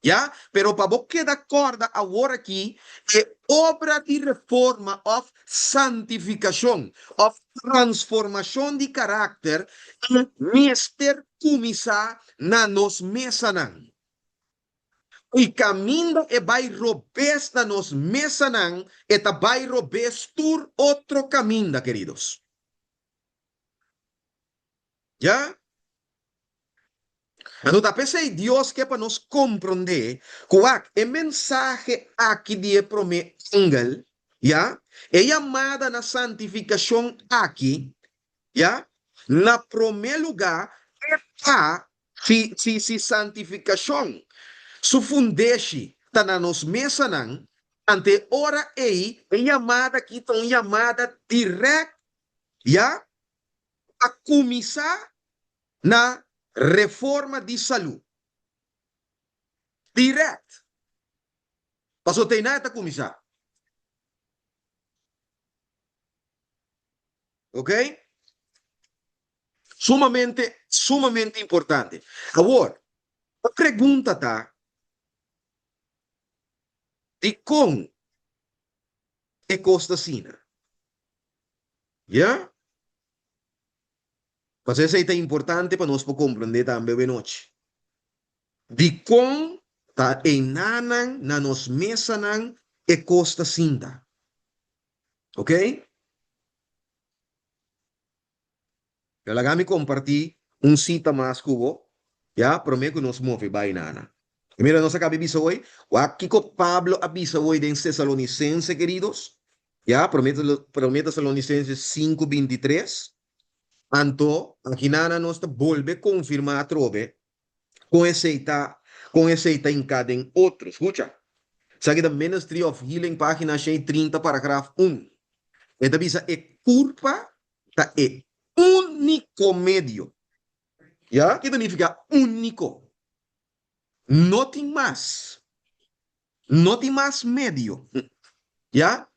Ya, pero pa bo keda kòrda awor aki e obra di reforma òf santifikashon òf transformashon di karakter e mester kuminsá na nos mesanan. I kaminda e bai robes na nos mesanan, e ta bai robes tur otro kaminda, keridos. Ya? Anto ta p'esei Dios ke pa nos komprondé ku wak e mensahe aki di e promé angel, ya, e yamada na santifikashon aki, ya, na promé lugá e ta Si, si, si santifikashon su fundeshi ta na nos mesanan, ante e ora ei e yamada aki ta un yamada dirèkt, ya, pa kuminsá na reforma di salú. Dirèkt. Pasobra ta einan e ta kuminsá. Ok? Sumamente, sumamente importante. Awor, e pregunta ta, dikon e kos ta asina? Ya? Pasobra esei ta importante pa nos por komprendé tambe awenochi. Dikon ta einanan na nos mesanan e kos ta sinta? Ok? Pero laga mi kompartí un sita mas ku bo, ya, promé ku nos move bai nana. I mira, nos a kaba di bisa hoy, wak kiko Pablo a bisa hoy den Tesalonisense, keridos, ya, promé, promé Tesalonisense sinku 23. Anto, aki nana nos ta bolbe konfirmá atrobe kon esei ta, kon esei ta hinká den otro. Skucha, esaki ta Ministry of Healing, página 130, paragraf un. E ta bisa e kurpa ta e úniko medio. Ya, ki ta nifiká úniko? No tin mas. No tin mas medio. Ya,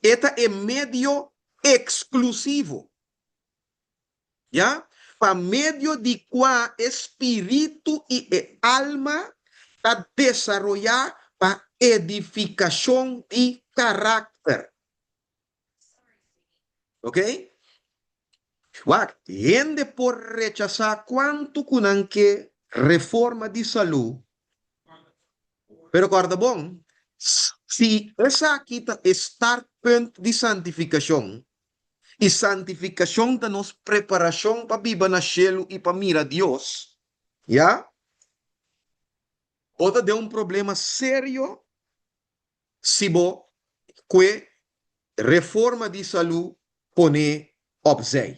e ta e medio eksklusivo. Ya? Pa medio di kua e spiritu i e alma ta desaroyá pa edifikashon di karakter. Ok? Wak, hende por rechasá kuantu ku nan ke reforma di salú, pero kòrda bon, si esaki ta e startpunt di santifikashon, i santifikashon ta nos preparashon pa biba na shelu i pa mira Dios, ya, bo ta den un problema serio si bo kue reforma di salú pone opzij.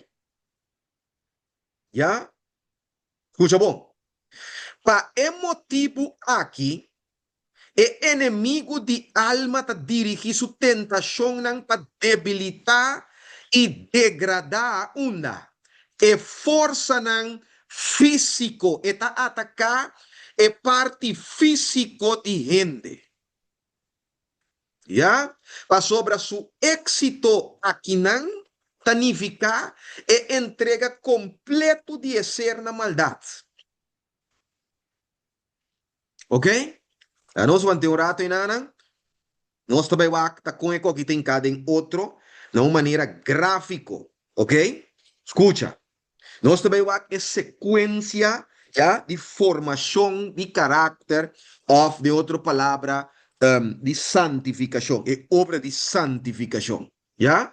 Ya? Skucha bon. Pa e motibu aki, e enemigu di alma ta dirigí su tentashonnan pa debilitá i degradá unda? E forsanan físiko. E ta ataká e parti físiko di hende. Ya, pasobra su éxito akinan ta nifiká e entrega kompleto di e ser na maldat. Ok? A nos want'é un rato enanan. Nos ta bai wak ta kon e koki ta hinká den otro na un manera gráfiko. Ok? Skucha. Nos ta bai wak e sekuensia ya di formashon di karakter òf den otro palabra di santifikashon, e obra di santifikashon. Ya?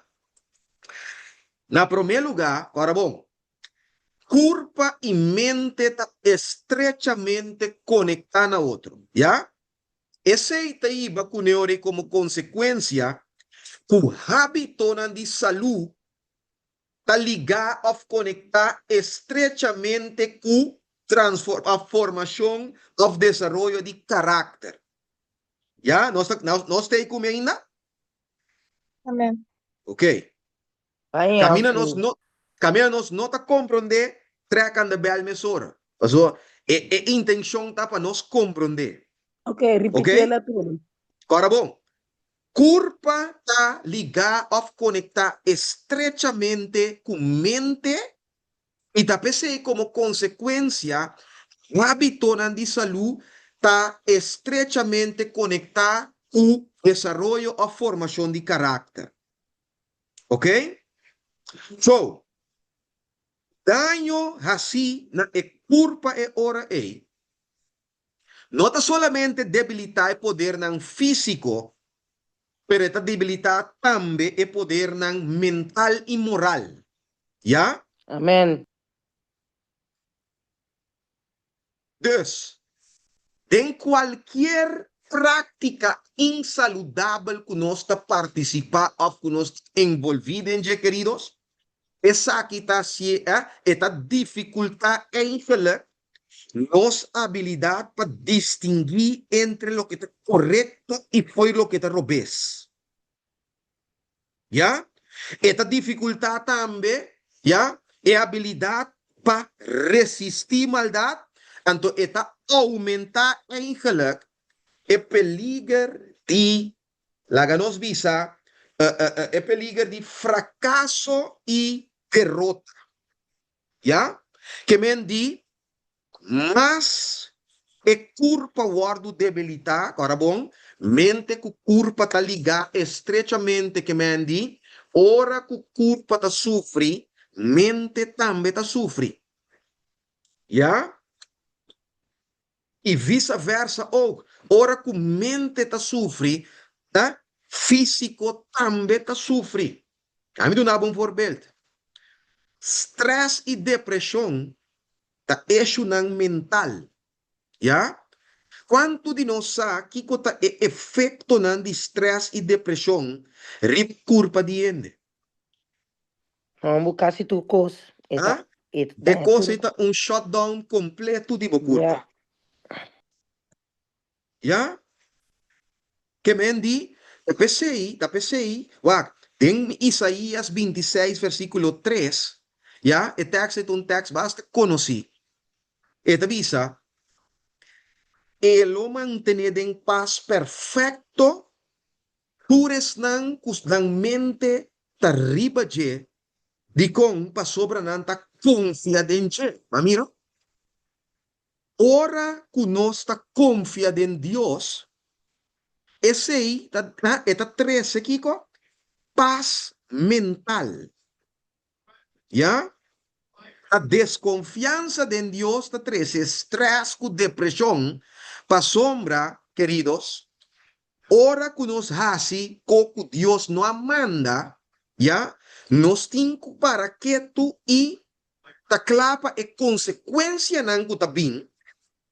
Na promé lugá, ora bon, kurpa i mente ta estrechamente konektá na otro. Ya? Esei ta hiba kuné ora i komo konsekuensia ku hábitonan di salú ta ligá òf konektá estrechamente ku òf formashon òf desaroyo di karakter. Ya, nos ta nos ta ei ku mi ainda? Amen. Oké. Kaminda nos no kaminda nos no ta komprondé trèk aan de bèl mesora. Pasobra e e intenshon ta pa nos komprondé. Oké, Oké? ripitié la tur. Kòrda bon, Kurpa ta ligá òf konektá estrechamente ku mente i ta p'esei komo konsekuensia hábitonan di salú ta estrechamente konektá ku desaroyo òf formashon di karakter. Oké? So, daño hasí na e kurpa e ora ei No ta solamente debilitá e podernan físiko, pero e ta debilitá tambe e podernan mental i moral. Ya? Amen. Dus, den kualkier práktika insaludabel ku nos ta partisipá òf ku nos ta envolví den dje, keridos, esaki ta hasié, e ta difikultá eigenlijk Nos abilidat pa distinguí entre loke ta korekto i fo'i loke ta robes. Ya? E ta difikultá tambe, ya, e abilidat pa resistí maldat, anto e ta oumentá eigenlijk e peliger di, laga nos bisa, e peliger di frakaso i derota. Ya, ke men di mas e kurpa wòrdu debilitá, ora bon, mente ku kurpa ta ligá estrechamente, ke men di ora ku kurpa ta sufri, mente tambe ta sufri. Ya. I visa versa ook, ora ku mente ta sufri, ta físiko tambe ta sufri. Ami duna bo un voorbeeld. Stress i depreshon ta eshunan mental. Ya? Kuantu di nos sa kiko ta e efektonan di stress i depreshon riba kurpa di hende? Hombu kasi tur kos. E ta, Ah, e ta e daña kos tur. ei ta un shutdown kompleto di bo kurpa. Ja. Ya? Ke men di, ta p'esei, ta p'esei, wak, den Isaías 26 versíkulo 3, ya, e tèks ei ta un tèks basta konosí. E ta bisa, E lo mantené den pas perfekto Tur esnan ku nan mente ta riba dje, dikon? Pasobra nan ta konfia den dje. Bo a mira? Ora ku nos ta konfia den Dios, esei ta, e ta trese kiko? Pas mental. Ya? Ta deskonfiansa den Dios ta trese strès ku depreshon, pasobra, keridos, ora ku nos hasi ko ku Dios no a manda, ya, nos tin ku para ketu i ta kla pa e konsekuensianan ku ta bin,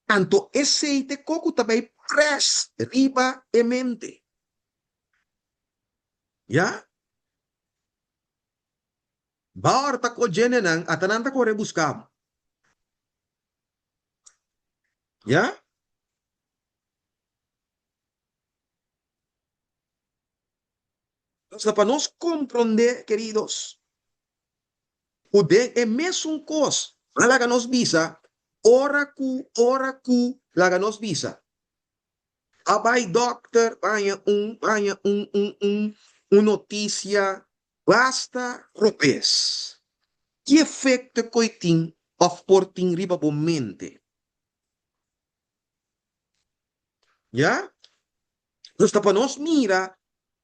anto esei ta e ko ku ta bai près riba e mente. Ya? Baor ta ko djenenan, ata nan ta kore buska bo. Ya? Nos ta pa nos komprondé, keridos, ku den e mesun kos, a laga nos bisa, ora ku, ora ku, laga nos bisa, a bai dòkter, baña un, baña un, un, un, un notisia basta robes. Ki efekto ku e tin òf por tin riba bo mente? Ya? Dus ta pa nos mira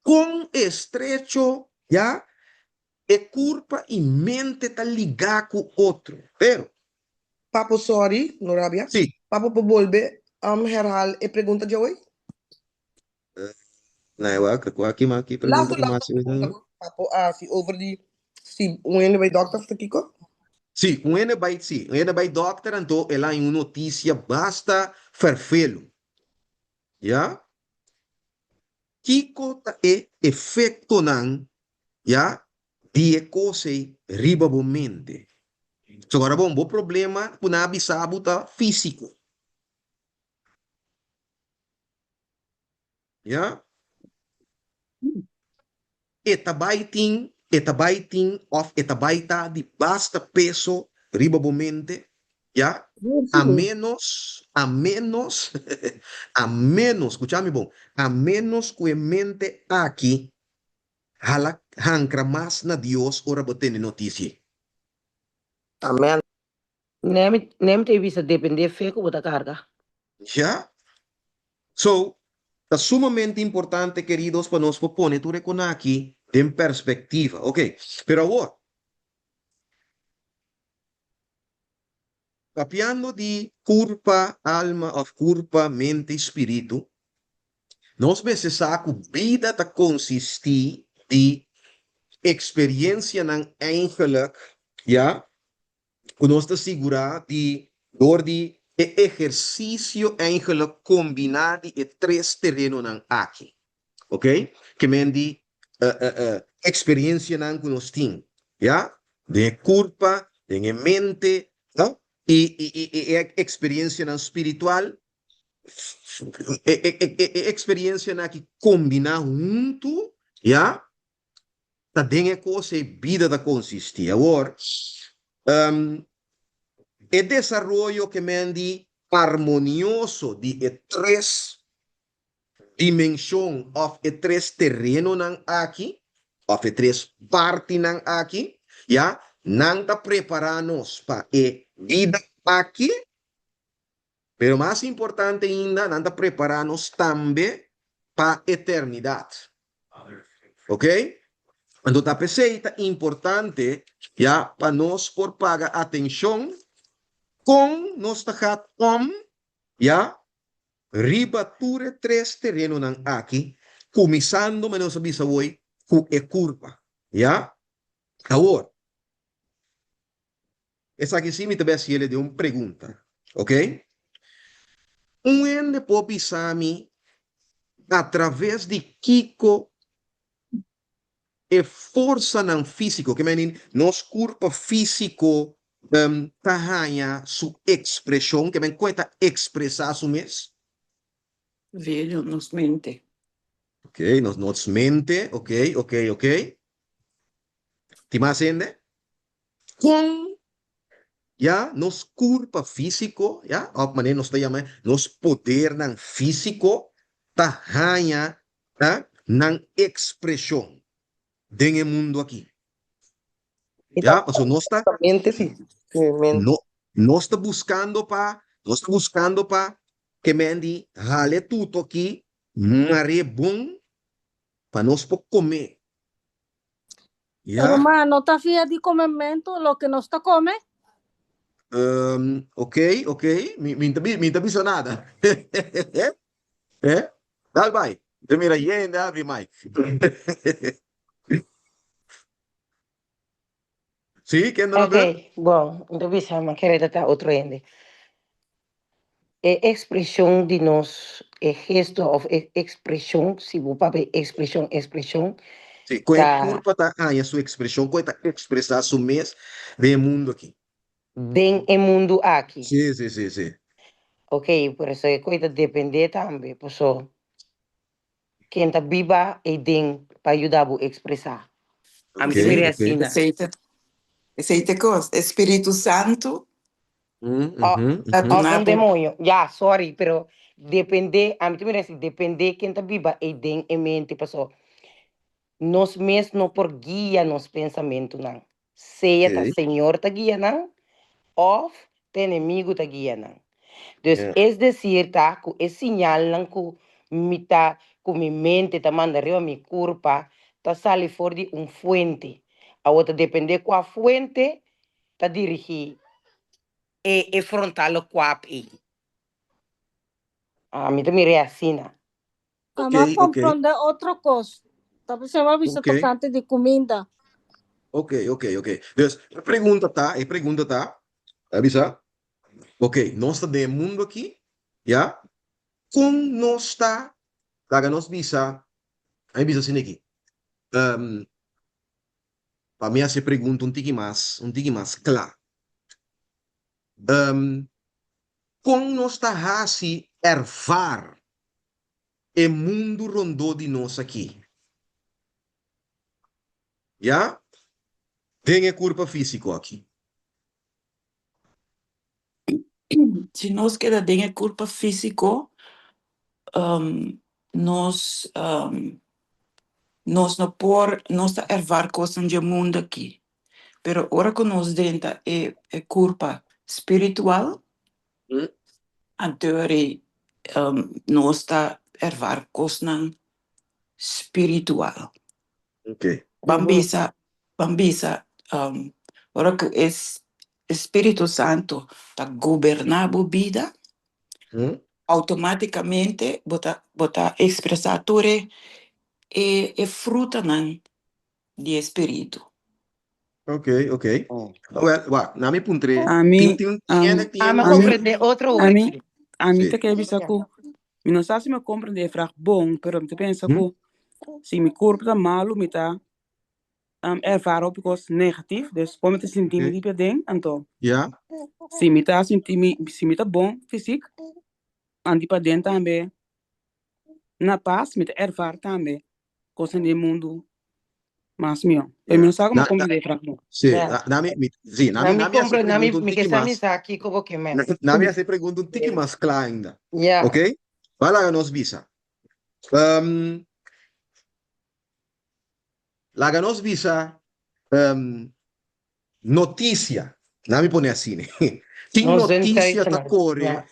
kon estrecho, ya, e kurpa i mente ta ligá ku otro. Pero. Papo sorry, no rabia. Sí. Papo por bolbe herhaal e pregunta djawe? Nee, wak, kua ki ma ki pregunta Laatste, ku laatste masi pregunta ku Papo a hasi over di si un hende bai dokter of ta kiko? Sí, un hende bai, sí, un hende bai dokter anto el haña un notisia basta ferfelu. Ya? Kiko ta e efektonan, ya, di e kos ei riba bo mente? So ora bon, bo problema ku nan a bisa bo ta físiko. Ya? E ta bai tin, e ta bai tin of e ta bai ta di basta peso riba bo mente, ya? A menos, a menos, a menos, skucha mi bon, a menos ku e mente aki hala hankra mas na Dios ora bo tene notisia. Amen. Nemi, nemi ta e bisa depende fe ku bo ta karga. Ya. So, ta sumamente importante, keridos, pa nos por pone tur e kon aki den perspektiva. Ok, pero awor, papiando di kurpa, alma òf kurpa, mente i spiritu, nos mester sa ku bida ta konsistí di eksperiensianan eigenlik, ya, ku nos ta sigurá di dor di e ehersisio eigenlijk kombiná di e tres terenonan aki. Oké? Ke men di eksperiensianan ku nos tin, ya, den e kurpa, den e mente, no? I e eksperiensianan spiritual, e eksperiensianan aki kombiná huntu, ya, Ta den e kos ei bida ta konsistí. Awor, e desaroyo ke men di armonioso di e tres dimenshon òf e tres terenonan aki, òf e tres partinan aki, ya, nan ta prepará nos pa e bida aki. Pero mas importante ainda, nan ta prepará nos tambe pa eternidat. Ok? Anto ta p'esei ta importante ya pa nos por paga atenshon kon nos ta gaat om ya riba tur e tres terenonan aki, kuminsando manera nos a bisa awor ku e kurpa. Ya? Awor. Esaki sí mi ta bai hasiel den un pregunta, ok? Un hende por bisa mi atraves di kiko e forsanan físiko, ke menen nos kurpa físiko ta haña su ekspreshon, ke men kon e ta ekspresá su mes? Via nos mente. Ok, nos nos mente, ok, ok, ok. Tin mas hende? Kon, ya, nos kurpa físiko, ya, òf manera nos ta yama e, nos podernan físiko ta haña, ya, nan ekspreshon den e mundu akí. Ya, paso nos ta Mente sí. Mente. no, nos ta buscando pa, nos ta buscando pa ke men di hale tuto aki, mare bon, pa nos por come. Ya. Ruman, no ta via di comemento loke nos ta come? Um, ok, ok, mi, mi, mi ta bisa nada. Eh? Dal bai. Te mira yende abri mic. Sí, ken ta Ok, na bon, mi ta bisa, ma kere ta ta otro hende. E ekspreshon di nos, e gesto of e ekspreshon, si bo papia ekspreshon, ekspreshon, Sí, kon e ta kurpa ta haña su ekspreshon, kon e ta ekspresá su mes den e mundu aki. den e mundu aki. Sí, sí, sí, sí. Ok, por eso e koi ta dependé tambe, paso ken ta biba eiden pa yuda bo ekspresá. Ami Ok, ta mira ok. asina. Esei ta, esei ta kos. E Spiritu Santu Mm, O, mhm, ta mhm. of duna un bo. demonio. Ya, sorry, pero dependé, ami ta mira así, dependé ken ta biba eiden e mente, paso nos mes no por guia nos pensamentunan. Sea ta Ok. Señor ta guia nan of ta enemigo ta guia nan. Dus Yeah. es decir ta ku e siñalnan ku mi ta ku mi mente ta manda riba mi kurpa ta sali for di un fuente. Awor ta depende kua fuente ta dirigi e e frontale kwap ei. Ami ta mir'é asina. Ama Ok, ok. comprende otro cos. Ta bisa ma bisa Ok. tocante di cuminda. Ok, ok, ok. Dus, e pregunta ta, e pregunta ta, a bisa, ok, nos ta den e mundo aki, ya, kon nos ta, laga nos bisa, a mi bisa asina aki, um, pa mi hasi e pregunta un tiki mas, un tiki mas kla. Um, kon nos ta hasi ervaar e mundu rondó di nos aki? Ya? Den e kurpa físiko aki. Si nos keda den e kurpa físiko, um, nos, um, nos no por, nos ta ervaar kosnan dje mundu aki. Pero ora ku nos drenta e, e kurpa spiritual, anto um, nos ta ervaar kosnan spiritual. Ok. Ban bisa, ban bisa, um, ora ku e Spiritu Santu ta goberná bo bida, outomátikamente bo ta, bo ta ekspresá tur e, e, e frutanan di e Spiritu. Ok, ok. Wel, wak, na mi puntr'é, Ami, tin, tin, tin um, hende, tin Ami hende ami, comprende otro ami, woordje. ami Sí. ta kere bisa ku mi no sa si mi a comprende e vraag bon, pero mi ta pensa Hm? ku si mi kurpo ta malu mi ta um, ervara hopi kos negatief, dus kon mi ta sinti mi Ok. di paden, anto Ja. si mi ta sinti mi, si mi ta bon fysiek, an di paden tambe na pas, mi ta ervaar tambe kosnan di e mundu mas mihó. Pero mi no sa como Na, na, comprende e vraag bon. sí, Ja. na, na mi, mi, sí, na Na mi, mi na mi hasi compre, na mi, pregunta un mi ke tiki sa mi mas, sa kiko bo ke men. na, na mi hasi pregunta un tiki mas kla ainda. Ja. Ok? Ba laga nos bisa. Um, laga nos bisa, um, Noticia, na mi pone asina. Tin Nos noticia ta zintuignan. kore Ja.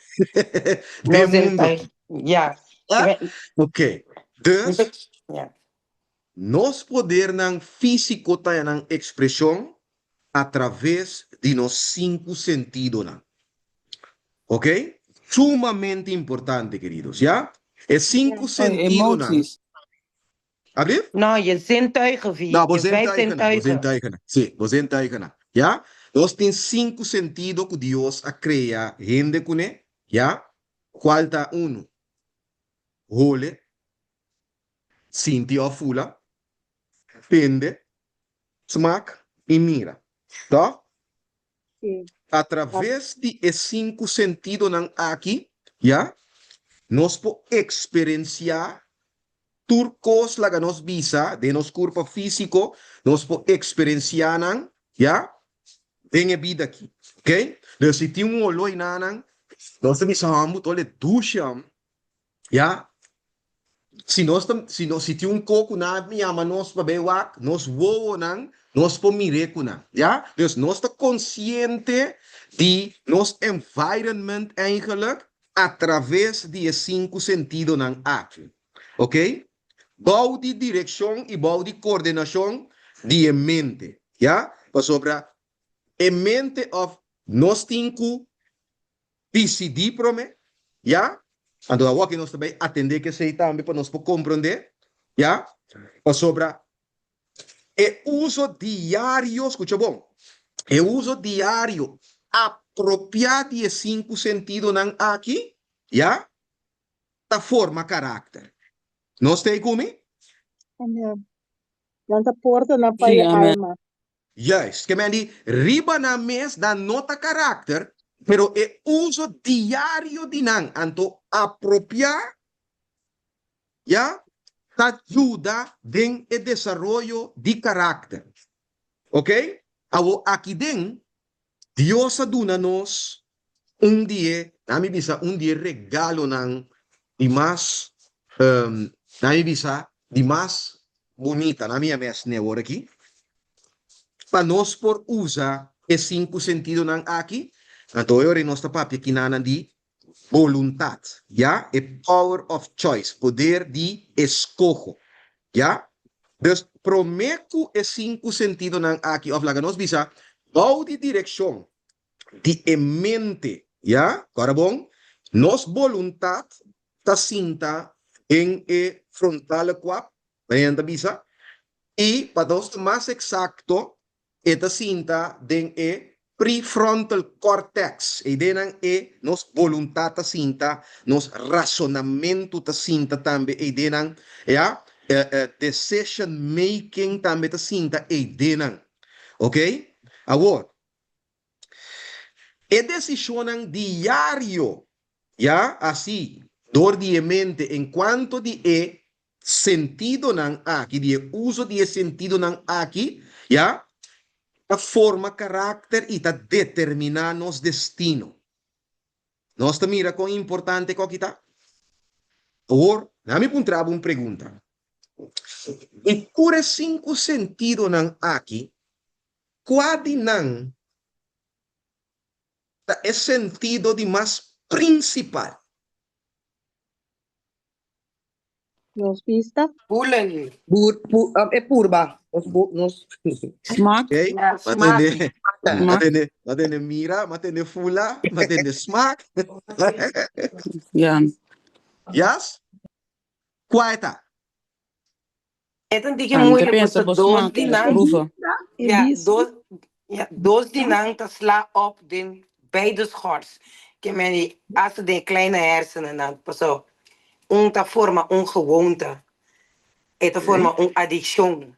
den Nos mundo zintuig. aki. Ja. Ah, ok. Mi ta, Dus, ja. nos podernan físiko ta haña nan ekspreshon atraves di nos sinku sentidonan. Ok? Sumamente importante, keridos, ya? E sinku Oye, sentidonan. emoties. Alblief? No, je zintuigen, Vi. No, bo Je vijf zintuigennan, bo zintuigen. zintuigennan. Sí, bo zintuigennan. Ya? Nos tin sinku sentido ku Dios a krea hende kuné, ya? Kual ta unu? Hole, sinti òf fula, tende, smak i mira. Tòg? Sí. Atraves di e sinku sentidonan aki, ya, nos por eksperensiá tur kos laga nos bisa den nos kurpa físiko, nos por eksperensiá nan, ya, den e bida aki. Oke? Dus si tin un oló einan, nos ta bisa hòmber ta ole dushi hòm, ya. Si nos ta, si nos, si tin un ko ku nan a yama nos pa bai wak, nos wowonan, nos por mir'é ku nan, ya? Dus nos ta konsiente di nos environment eigenlijk a traves di e sinku sentidonan aki. Oké? Bou di direkshon i bou di koordinashon di e mente, ya? Pasobra e mente òf nos tin ku disidí promé, ya? Anto awor nos ta bai atendé ku esei tambe pa nos por komprondé, ya? Pasobra e uso diario, skucha bon, e uso diario apropiá di e sinku sentidonan aki, ya, ta forma karakter. Nos ta ei ku mi? Amen. Nan ta portanan pa Sí, e amen. alma. Juist, ke men di riba nan mes nan no ta karakter, pero e uso diario di nan anto apropiá ya ta yuda den e desaroyo di karakter. Ok, awor aki den Dios a duna nos un di e, na mi bisa, un di e regalonan di mas, na mi bisa, di mas bunita, na mi yama esne awor aki, pa nos por usa e sinku sentidonan aki. Anto e ora nos ta papia kinanan di boluntat, ya, e power of choice, poder di eskoho, ya. Dus promé ku e sinku sentidonan aki, òf laga nos bisa, bou di direkshon di e mente, ya, kòrda bon, nos boluntat ta sinta den e frontale kwab, manera nan ta bisa, i pa nos ta mas eksakto, E ta sinta den e prefrontal cortex, e ideanan e nos boluntad ta sinta, nos rasonamentu ta sinta tambe e ideanan, ya, decision making tambe ta sinta e ideanan. Ok? Awor, e decisionnan diario, ya, asi, dor di e mente en cuanto di e sentidonan aki, di e uso di e sentidonan aki, ya, ta forma karakter i ta determiná nos destino. Nos ta mira kon importante ku aki ta? Awor, na mi puntra bo un pregunta. Di tur e sinku sentidonan aki, kua di nan ta e sentido di mas prinsipal? Nos bista. Voelen. Bur, pu, um, e purba. Nos, bu, nos. Smaak. Okay? Ja, Ma smaak. tende, ma Smaak. tende, ma tende mira, ma tende fula, ma tende smaak. Ja. Yes? Kua e ta? E ta un tiki Ah, mi ta moeilijk, pensa pasobra bo dos smaak, di e nan, proeven. E ja, bista. dos, ja, dos di nan ta sla op den beide schors. Ke men di, hasta den e kleine hersenen nan, pasobra un ta forma un gewoonte, e ta Okay. forma un adikshon.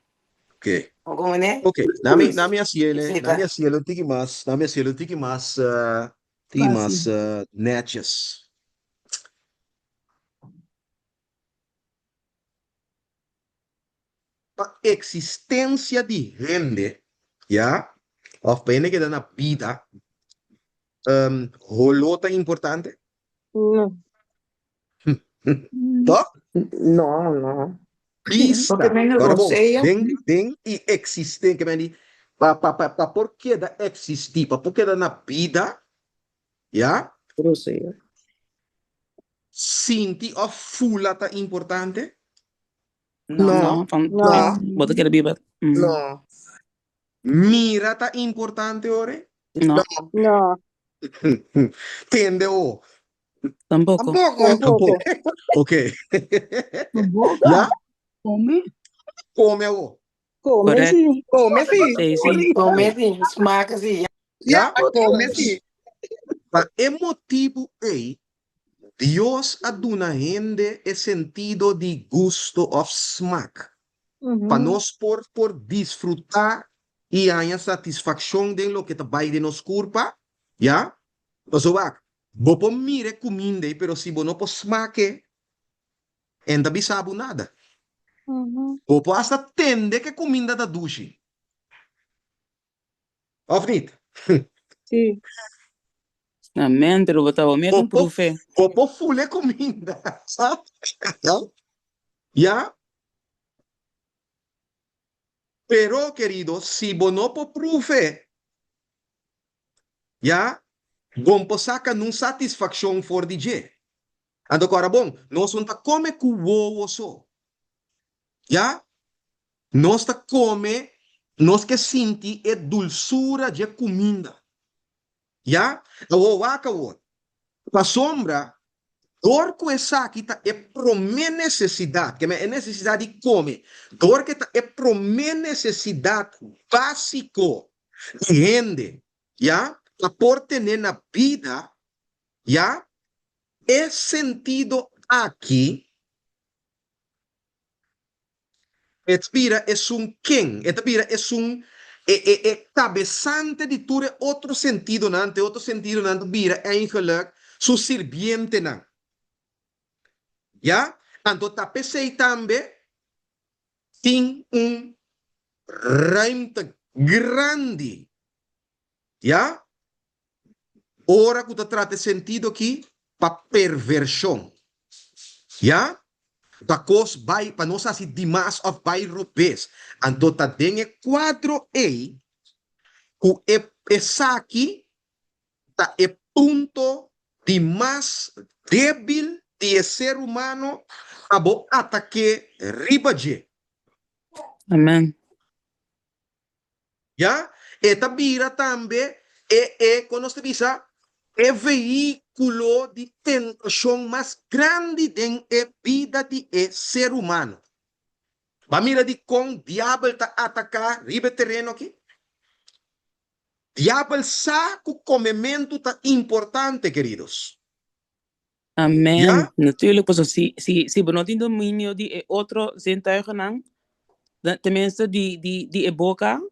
Okay. Como ne? Okay, nami nami hasiele, Esei nami ta. hasiele un tiki mas, nami hasiele un tiki mas, eh, tiki mas Fácil. eh, netjes. Pa eksistensia di hende, ya, òf pa hende keda na bida, holó ta importante? No. Tòg? No, no. Bista, Porque men ora bon, rosea. den den i eksisten, ke men di, pa pa pa pa por keda eksistí, pa por keda na bida, ya, Rosea. Sinti of fula ta importante? No, No, no, van, no, bo ta kere biba. Mm. no, Mira ta importante ore? No, no. No, Tende o? tampoco. Tampoco. tampoco. Tampoco. Ok. Boca, Ya? come. Come awo. Come Correct. sí. Come sí. Sí, sí. Come sí, smaak sí. Ya? Ja, come sí. Pa e motibu ei, Dios a duna hende e sentido di gusto òf smak, pa nos por por disfrutá i haña satisfakshon den loke ta bai den nos kurpa, ya. Pasobra wak, bo por mira e kuminda ei, pero si bo no por smak e, e no ta bisa bo nada. Bo por asta tende ku e kuminda ta dushi. Of niet? Sí. Amen, pero bo ta bo mes un Bo por, profe. bo por fula e kuminda. Ya? Pero, kerido, si bo no por proef'e, ya, bo no por saka nun satisfakshon for di dje. Anto ku ora bon, nos no ta kome ku wowo so. Ya? Nos ta kome, nos ke sinti e dulsura dje kuminda. Ya? Awor wak awor. Pasobra dor ku esaki ta e promé nesesidat, ke men e nesesidat di kome, dor ku e ta e promé nesesidat básiko di hende, ya, pa por tene na bida, ya, e sentido aki E ta bira esun ken? E ta bira esun e e e kabesante di tur e otro sentidonan, te otro sentidonan ta bira eigenlijk su sirbientenan. Ya? Anto ta p'esei tambe tin un ruimte grandi, ya? Ora ku ta trata e sentido aki pa pervershon. Ya? Pa kos bai, pa nos hasi dimas òf bai robes. Anto ta den e kuadro ei ku e esaki ta e punto di mas débil di e ser humano pa bo atak'é riba dje. Amen. Ya, e ta bira tambe e e, kon nos ta bisa, e vehíkulo di tentashon mas grandi den e bida di e ser humano. Bo a mira dikon Diabel ta ataká riba e tereno aki? Diabel sa ku komementu ta importante, keridos. Amen. Ya? Natuurlijk, pasobra si, si, si bo no tin dominio di e otro zintuigennan, dan tenminste di, di, di e boka,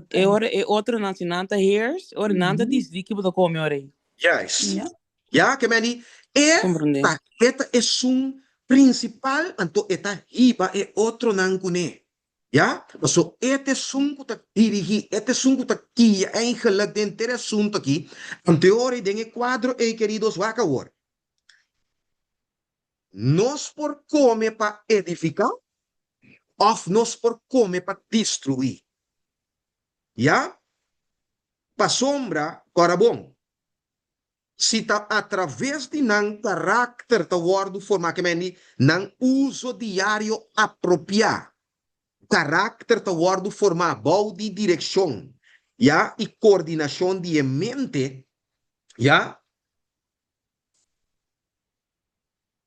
e ora e otronan, si nan ta heers, e ora nan ta disidí ki bo ta kome ora ei. Juist. Ja. Ya, ke men di, e Comprendé. ta, e ta esun principal, anto e ta hiba e otronan kuné. Ya, paso e ta esun ku ta dirigí, e ta esun ku ta guia eigenlijk den henter e asuntu aki. Anto e ora ei den e kuadro ei, keridos, wak awor. Nos por kome pa edifiká òf nos por kome pa destruí. Ya, pasobra, kòrda bon, Si ta atraves di nan karakter ta wòrdu formá, ke men di nan uso diario apropiá, karakter ta wòrdu formá bou di direkshon, ya, i kordinashon di e mente, ya.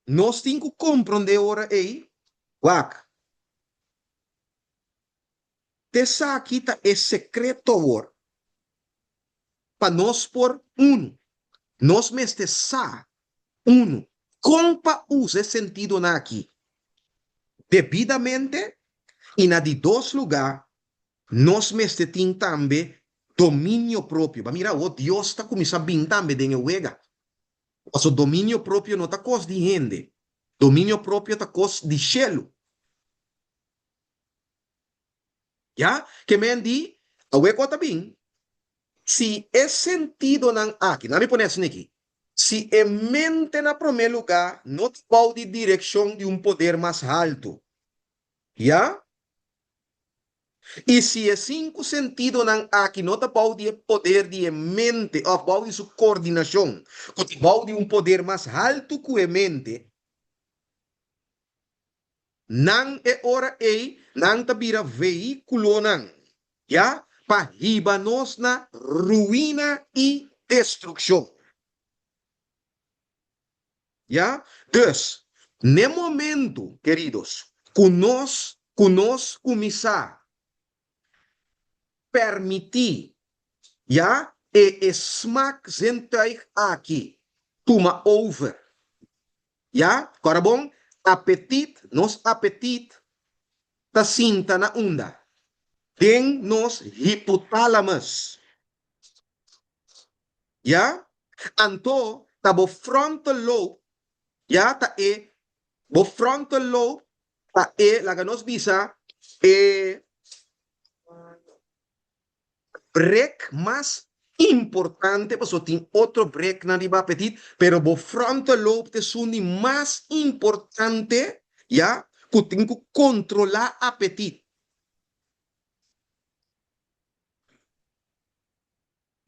Nos tin ku komprondé ora ei, wak, T'esaki ta e sekreto awor. Pa nos por unu, nos mester sa, unu, kon pa usa e sentidonan aki debidamente i na di dos lugá nos mester tin tambe dominio propio. Bo a mira awor Dios ta kuminsá bin tambe den e wega. Pasobra dominio propio no ta kos di hende, dominio propio ta kos di shelu. Ya, ke men di, awe ku a ta bin, si e sentidonan aki, nan mi pone asina aki, si e mente na promé lugá no ta bou di direkshon di un poder mas haltu, ya, i si e sinku sentidonan aki no ta bou di e poder di e mente òf bou di su kordinashon, ku ta bou di un poder mas haltu ku e mente, Nan e ora ei nan ta bira vehíkulonan, ya, pa hiba nos na ruina i destrukshon. Ya? Dus, n'e momentu, keridos, ku nos, ku nos kuminsá permití, ya, e e smaakzintuig aki tuma over, ya, kòrda bon, apetit, nos apetit ta sinta na unda? Den nos hipotalamus, ya, anto ta bo frontal lobe, ya, ta e bo frontal lobe Ta e, laga nos bisa, e brek mas importante, pasobra tin otro breknan riba apetit, pero bo frontal lobe ta esun di mas importante, ya, ku tin ku kontrolá apetit.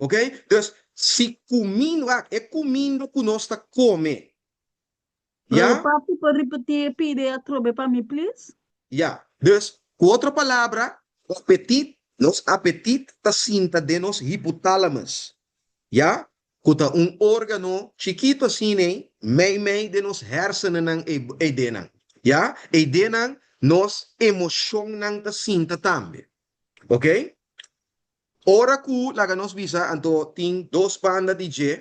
Ok, dus si kuminda, wak, e kuminda ku nos ta kome, Brother ya? Papi, por ripití e pide atrobe pa mi, please? Ya, dus ku otro palabra, apetit, nos apetit ta sinta den nos hipotalamus, ya? Ku ta un órgano chikitu asina mei mei den nos hèrsenennan ei denan, ya? Ei denan nos emoshonnan ta sinta tambe, ok? Ora ku, laga nos bisa, anto tin dos banda di dje,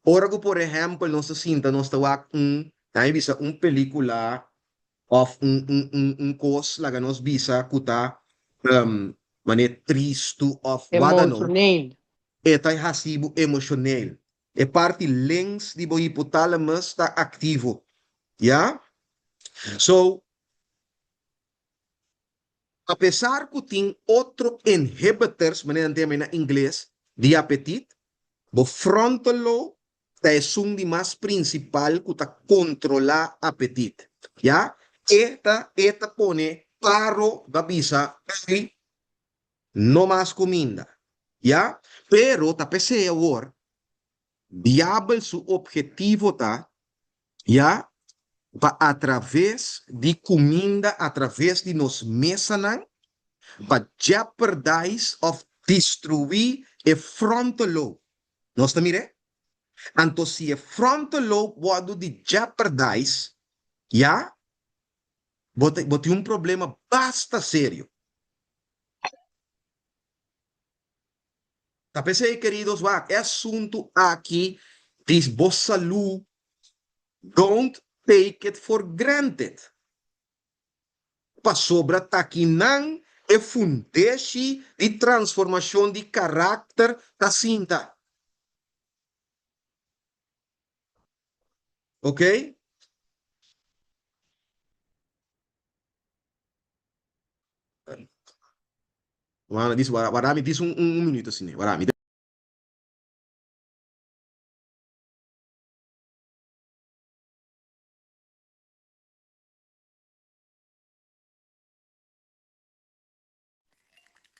ora ku por ehèmpel nos ta sinta nos ta wak un, laga mi bisa un pelíkula òf un un un un kos laga nos bisa ku ta manera tristu òf wada no, Emotioneel. e ta hasi bo emoshoneel. E parti links di bo hipotalamus ta aktivo, ya? So, Apesar ku tin otro inhibitors, manera nan ta yama na ingles, di apetit, bo frontal lobe ta esun di mas prinsipal ku ta kontrolá apetit. Ya, e ta e ta pone paro ba bisa ey no mas kuminda. Ya, pero ta p'esei awor Diabel su obhetivo ta, ya, pa atraves di kuminda, atraves di nos mesanan, pa jeopardize of destruí e frontal lobe. Nos ta mir'é? Anto si e frontal lobe wòrdu di jeopardize, ya, bo ta bo tin un problema basta serio. Ta p'esei, keridos, wak e asuntu aki di bo salú, don't take it for granted. Pasobra ta kinan e fundeshi di transformashon di karakter ta sinta. Oké? Wara dis wara wara mi dis un un minuto asina wara mi.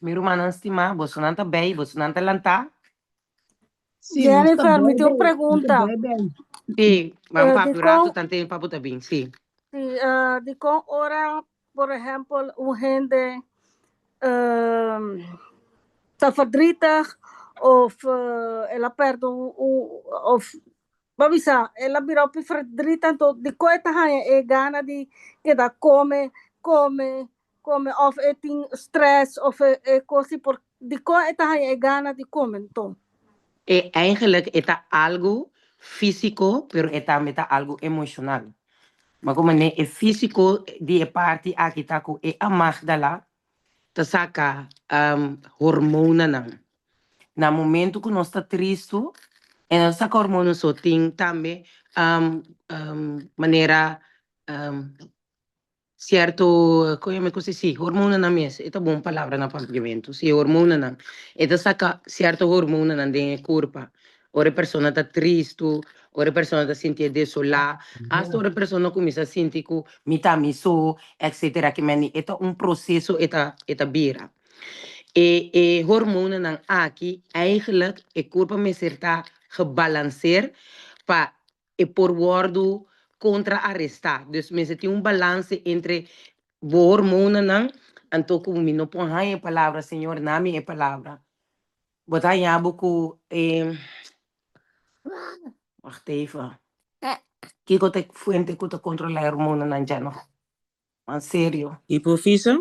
Mi rumannan stimá, bosonan ta bei, bosonan ta lantá? Sí, nos ta Jennifer, mi bai tin un bei, nos ta pregunta. bai bei. Sí, ban Eh, papia un rato, dikon, tanten papu ta bin, sí. sí, eh, dikon ora, por ehempel, un hende ehm, ta verdrietig of eh, el a perde un, un of ba bisa, el a bira hopi verdrietig, anto dikon e ta haña e gana di keda kome, kome, kome of e tin stress of e, e kos por dikon e ta haña e gana di kome anto? E eigenlijk e ta algu físiko, pero e tambe ta algu emoshonal. Ma como ne e físiko di e parti aki ta ku e amagdala ta saka hormonanan. Na momento ku nos ta tristu, e no ta saka hormona so, tin tambe manera Cierto, con yama e cos si, hormonanan mes, e ta bon palabra na papiamento, si, hormonanan. E ta saca cierto hormonanan den e curpa. Ora e persona ta tristo, ora e persona ta sintié desolá, hasta ora e persona cuminsa sinti cu mi ta mi so, etcetera, ke meni e ta un proceso e ta e ta bira. E e hormonanan aki eigenlijk e curpa mester ta gebalanceer pa e por wòrdu kontra arestá. Dus mester tin un balanse entre bo hormonanan, anto ku mi no por haña e palabra, Señor na mi e palabra. Bo ta haña bo ku e, wacht even, kiko ta e fuente ku ta kontrolá e hormonanan dja no? Man serio. Hipofise?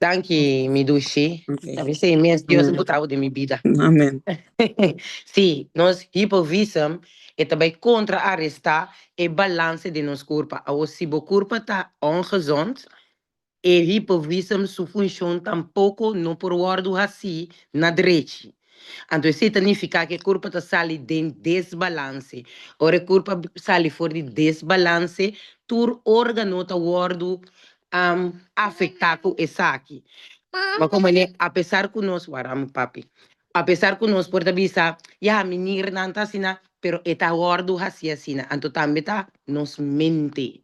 Danki mi dushi. Ok. Ta bisa e mes Dios Amen. botabo den mi bida. Amen. Sí, nos hipovisum e ta bai kontra arestá e balanse den nos kurpa. Awor si bo kurpa ta ongezond, e hipovisum su funshon tampoko no por wòrdu hasí na drechi. Anto esei ta nifiká ku e kurpa ta sali den desbalanse. Ora e kurpa sali for di desbalanse, tur órgano ta wòrdu afektá ku esaki. Ma komo ne, apesar ku nos, wara mi papi, apesar ku nos por ta bisa, ya, mi nirnan ta asina, pero e ta wòrdu hasi asina. Anto tambe ta nos mente.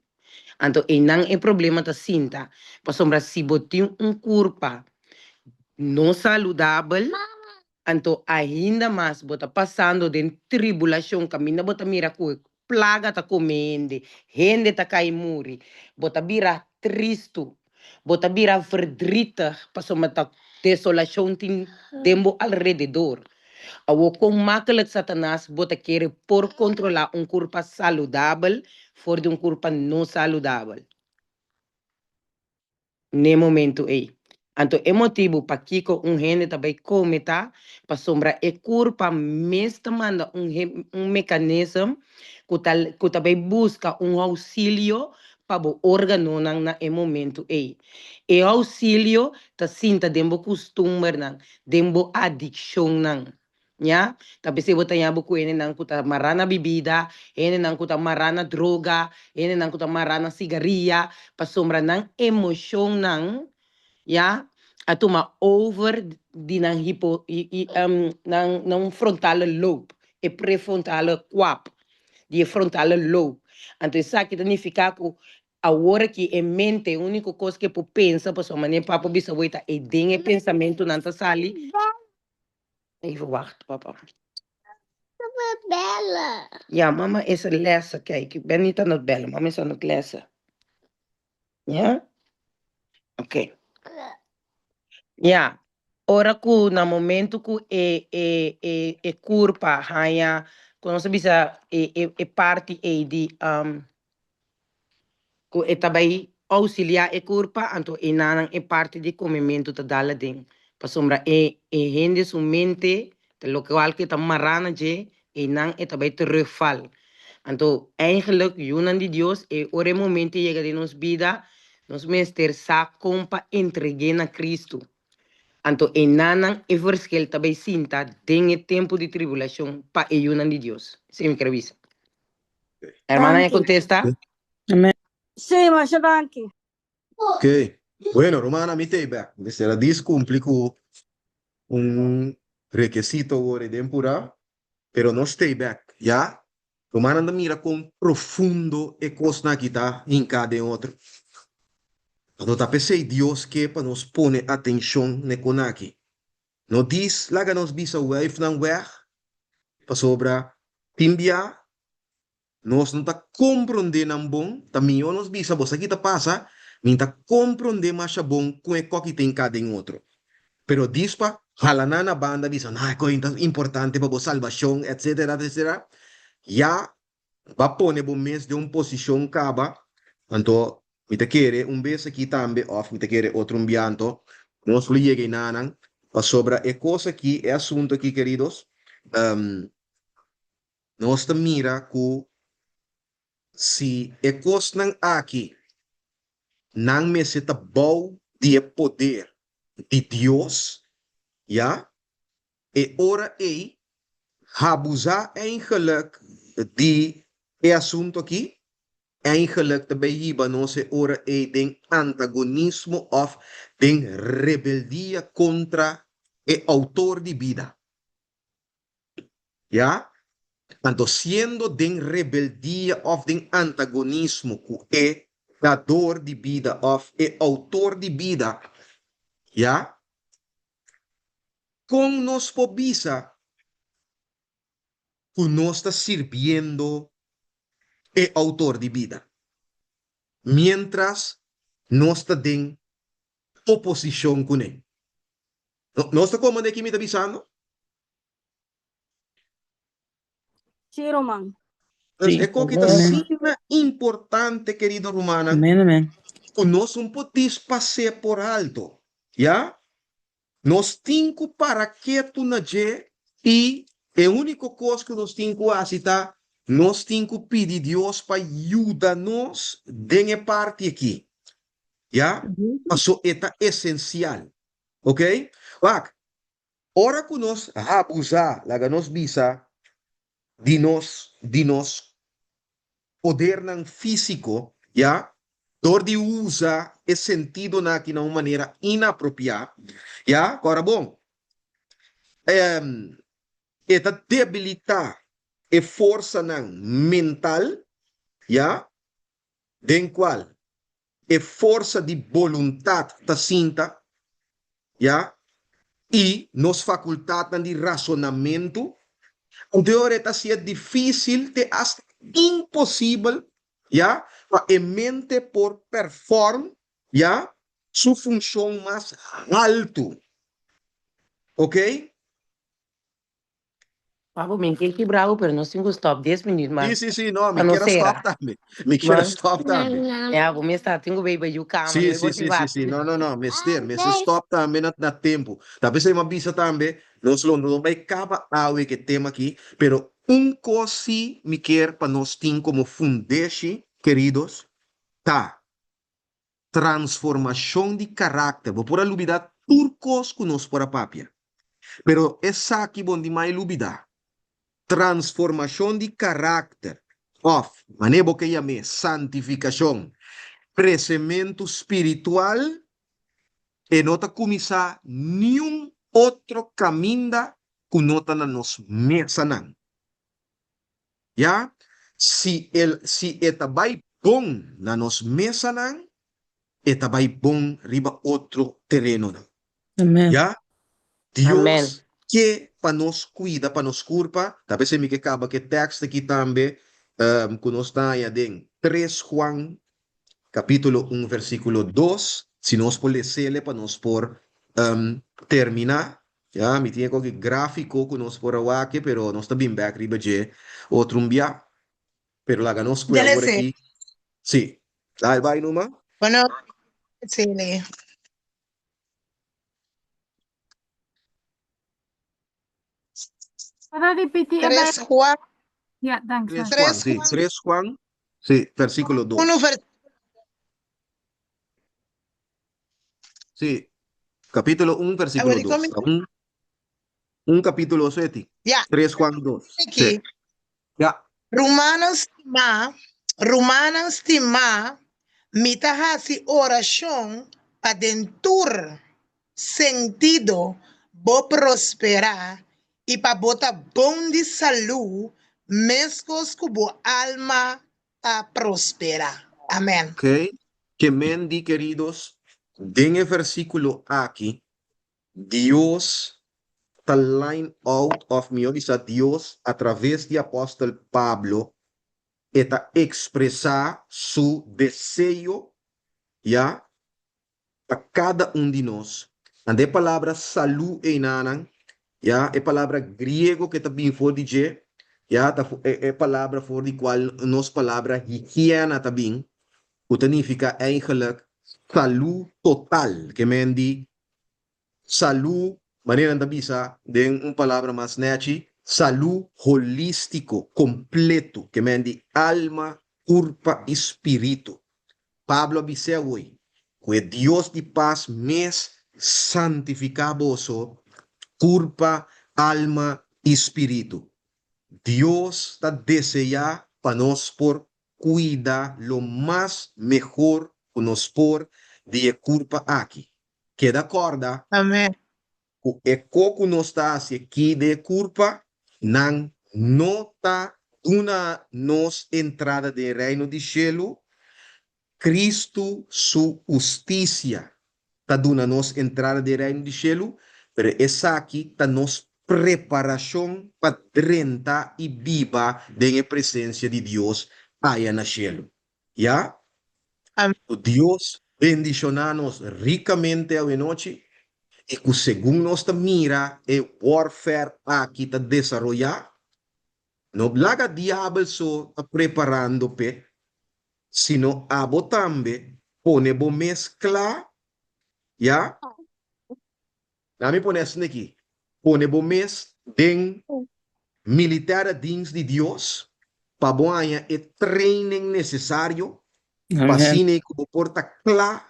Anto einan e problema ta sinta, pasobra si bo tin un kurpa no saludabel, anto ainda mas bo ta pasando den tribulashon kaminda bo ta mira ku e plaga ta kome hende, hende ta kai muri, bo ta bira tristu, bo ta bira verdrietig pasobra ta desolashon tin den bo alrededor. Awor kon makkelijk Satanas bo ta kere por kontrolá un kurpa saludabel for di un kurpa no saludabel? N'e momentu ei. Anto e motibu pakiko un hende ta bai kome ta pasobra e kurpa mes ta manda un un mekanism ku ta ku ta bai buska un ousilio pa bo organonan na e momentu ei. E ousilio ta sinta den bo kustumbernan, den bo adikshonnan. Ya, ta p'esei bo ta haña bo ku hendenan ku ta mará na bibida, hendenan ku ta mará na droga, hendenan ku ta mará na sigaria, pasobra nan emoshonnan, ya, a tuma over di nan hipo, nan nan frontale lobe, e prefrontale kwap di e frontale lobe. Anto esaki ta nifiká ku Awor aki e mente, e úniko kos ku e por pensa, pasobra manera papa a bisa bo ta e den e pensamentunan ta sali. Even wacht, papa. Ja, mama is een lessen. Kijk, ik ben niet aan het bellen, mama is aan het lessen. Ja? Oké. Ja, ora ku na momento ku e e e e kurpa haña, ku nos a bisa e e e parti ei di Ku e ta bai ousiliá e kurpa, anto e nanan e parti di komementu ta dal aden, pasobra e e hende su mente ta lokual ku e ta mará na dje, einan e ta bai terugval. Anto eigenlik yunan di Dios e ora e momento yega den nos bida, nos mester sa kon pa entreg'é na Kristu. Anto e nanan e verschil ta bai sinta den e tempu di tribulashon pa e yunan di Dios. Esei mi kere bisa. Hermana ya Danki. contesta? Amen. Sí, masha danki. Ok. Bueno, Romana, mi t'ei bek. Mester a dis cumpli cu un rekesito awor ei den pura, pero nos t'ei bek, ya? Romana ta mira con profundo e cosnan aki ta hinca den otro. Anto ta p'esei Dios ke pa nos pone atencion n'e con aki. No dis laga nos bisa wuifnan weg, pasobra tin bia nos no ta komprondé nan bon, ta mihó nos bisa bo sa ki ta pasa, mi ta komprondé masha bon kon e koki ta hinká den otro. Pero dis pa hala nan na banda bisa no e koki ta importante pa bo salbashon etcetera etcetera, ya Ba pone bo mes den un posishon kaba, anto mi ta kere un bes aki tambe òf mi ta kere otro un bia anto nos lo yega enanan, pasobra e kos aki, e asuntu aki keridos, nos ta mira ku si e kosnan aki nan mester ta bou di e poder di Dios, ya, E ora ei, habuzá eigenlijk di e asuntu aki, eigenlijk ta bay hiba nos e ora ei den antagonismo of den rebeldia contra e autor di bida. Ya? Anto siendo den rebeldia of den antagonismo cu e dador di bida of e autor di bida, ya, Kon nos por bisa ku nos ta sirbiendo e Outor di bida, miéntras nos ta den oposishon kuné? Nos ta komprendé ki mi ta bisando? Sí, ruman. Dus Sí. e koki ta Amén. asina importante, kerido rumannan, Amén, amén. ku nos un por dispas'é por alto, ya? Nos tin ku para ketu na dje i e úniko kos ku nos tin ku hasi ta nos tin ku pidi Dios pa yuda nos den e parti aki, ya? Paso e ta esensial, ok? Wak, Ora ku nos habuzá, laga nos bisa, di nos di nos podernan físiko, ya, dor di usa e sentidonan aki na un manera inapropiá, ya, kòrda bon, e ta debilitá e forsanan mental, ya. den kual e forsa di boluntat ta sinta, ya, i nos fakultatnan di rasonamentu, anto e ora e ta hasié difísil te asta imposibel, ya, pa e mente por pèrfòrm, ya, su funshon mas haltu. Oké? Papo, mi ke kibra bo, pero nos tin ku stop 10 minuut Sí, mas sí, sí, no, pa mi nos kier a stop sera. tambe. Mi kier a Mas, stop tambe. ya, bo mes ta tin ku bay yu kama, Sí, no sí, bo sí, sí, motivá. sí. No, no, no, mester, mester stop tambe na, na tempu. Ta p'esei mi a bisa tambe, nos lo no bay kaba awe ku e tema aki, pero un kos sí mi kier pa nos tin komo fundeshi, keridos, ta transformashon di karakter. Bo por a lubidá tur kos ku nos por a papia, pero esaki bo no tin mai lubidá. Transformashon di karakter, òf manera bo ke yam'é, santifikashon, kresementu spiritual, e no ta kuminsá niun otro kaminda ku no ta na nos mesanan. Ya, si el si e ta bai bon na nos mesanan, e ta bai bon riba otro terenonan. Amen. Ya, Amen. Dios ke pa nos kuida pa nos kurpa, ta p'esei mi ke kaba ku e tèkst aki tambe, ku nos ta haña den Tres Juan kapítulo un versíkulo dos, si nos por les'ele pa nos por terminá. Ya, mi tin e koki gráfiko ku nos por a wak, pero nos ta bin bèk riba dje otro un bia. Pero laga nos kue Dele awor se. aki. Sí. Dal bai numa. Bueno, sele. Para repetir e Tres Juan, Ja, dank Tres je. Juan, tres sí. Juan, Tres Juan, sí, versíkulo uno dos. versíkulo. Sí, capítulo 1, versículo Awor, 2. mi- Ta un, un capítulo seti. Ja, 3 Juan 2. Sí. aki. Ja. Rumannan stimá, rumannan stimá, mi ta hasi orashon pa den tur sentido bo prosperá i pa bo ta bon di salú meskos ku bo alma ta prosperá. Amèn. Ok. Ke men di, keridos, den e versíkulo aki, Dios ta line out òf mihó bisa Dios a traves di apòstel Pablo e ta ekspresá su deseo, ya, pa kada un di nos. Anda e palabra salú einanan, ya, e palabra griego ke ta bin for di dje, ya, ta e palabra for di kual nos palabra higiena ta bin, ku ta nifiká eigenlik salú total, ke men di Salú, manera nan ta bisa den un palabra mas nèchi, salú holístiko, kompleto, ke men di alma, kurpa i spiritu. Pablo a bis'é awoi, Ku e Dios di pas mes santifiká boso kurpa, alma i spiritu. Dios ta deseá pa nos por kuida lo mas mehor ku nos por di e kurpa aki. Keda kòrda Amen. ku e ko ku nos ta hasi aki den e kurpa, nan no ta duna nos entrada den e Reino di shelu. Kristu su hustisia ta duna nos entrada den e Reino di shelu, pero esaki ta nos preparashon pa drenta i biba den e presensia di Dios aya na shelu. Ya? Amén. Ku Dios bendishoná nos rikamente awenochi i ku segun nos ta mira e warfare aki ta desaroyá, no laga diabel so ta preparando p'e, sino abo tambe pone bo mes kla, ya? Na mi pone asina aki, pone bo mes den militaire dienst di Dios pa bo haña e training necesario pa Amen. asina ku bo por ta kla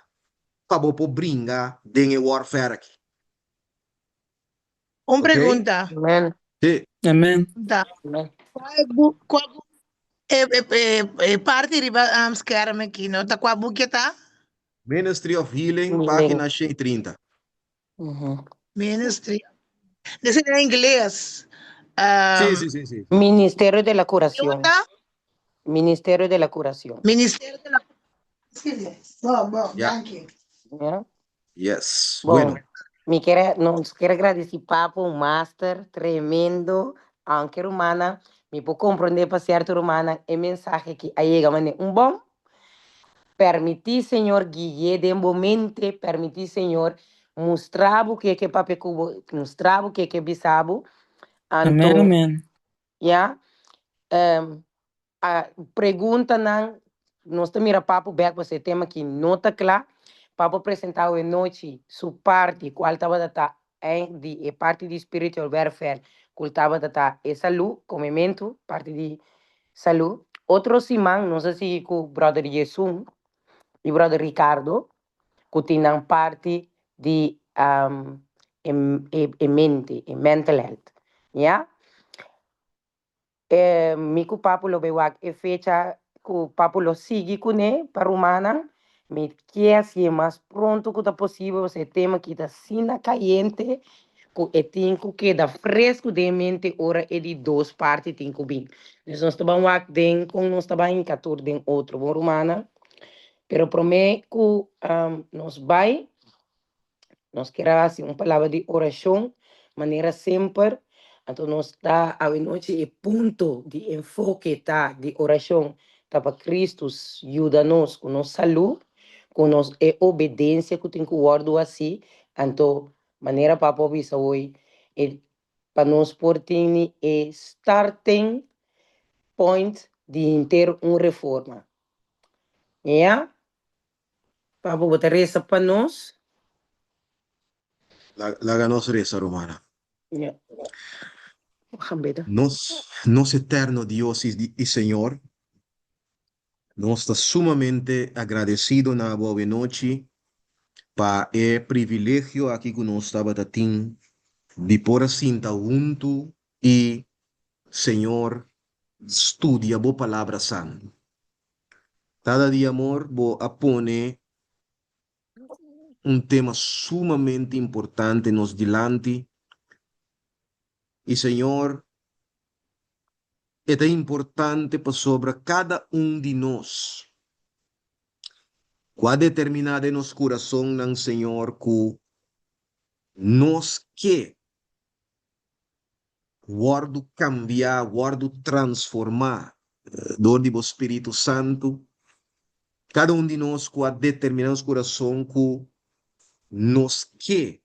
pa bo por bringa den e warfare aki. Un Ok? pregunta. Amen. Sí. Amen. Pregunta. Amen. Kua e bu, kua bu, e, e, e, e parti riba um, scherm aki, no? Ta kua buki ta? Ministry of Healing, Healing. página 130. Mhm. Ministry. Dese en ingles. Sí, Um, sí, sí, sí. Ministerio de la idioma Curación. ta? Ministerio de la Curación. Ministerio de la. Bon, bon, Ja. danki. Ja. Yes. Bon, Bueno. mi kier, nos kier gradisí Papo, un master tremendo, aunke rumannan, mi por komprondé pa sierto rumannan e mensahe aki a yega manera un bòm. Permití Señor gui'é den bo mente, permití Señor mustra bo ke ke papia ku bo, mustra bo ke ke bisa bo. Amen, Anto, amen. ya, a preguntanan, nos ta mira Papo bek pasobra e tema aki no ta kla. Papo a presenta awe nochi su parti kual tabata ta eind di e parti di spiritual warfare ku tabata ta e salú, komementu, parti di salú. Otro siman nos a sigui ku brother Yesun i brother Ricardo ku tin nan parti di e mente, e mental health, ya. E mi ku Papu lo bai wak e fecha ku Papu lo sigui kuné pa rumannan. Mi ke hasié mas pronto ku ta posibel pasobra e tema aki ta asina kayente ku e tin ku keda fresku den mente ora e di dos parti tin ku bin. Dus nos ta ban wak den kon nos ta ban hinka tur den otro, bon rumannan. Pero promé ku nos bai Nos kier a hasi un palabra di orashon manera semper. Anto nos ta awenochi e punto di enfoke ta di orashon ta pa Cristo yuda nos ku nos salú, ku nos e obedensia ku tin ku wòrdu hasi. Anto manera Papa a bisa hoy e pa nos por tini e starting point di henter un reforma. Ya? Papa bo ta resa pa nos? Laga nos resa, rumana. Ya. Gaan bidden. Nos, nos eterno Dios i Señor, nos ta sumamente agradecido na bo awenochi pa e privilegio aki cu nos tabata tin di por a sinta huntu i, Señor, studia bo Palabra Santu. Tata di amor, bo a pone un tema sumamente importante nos dilanti i Señor, e ta importante pasobra kada un di nos ku a determiná den nos kurasonnan, Señor, ku nos ke wòrdu kambiá, wòrdu transformá dor di bo Spiritu Santu. Kada un di nos ku a determiná nos kurason ku nos ke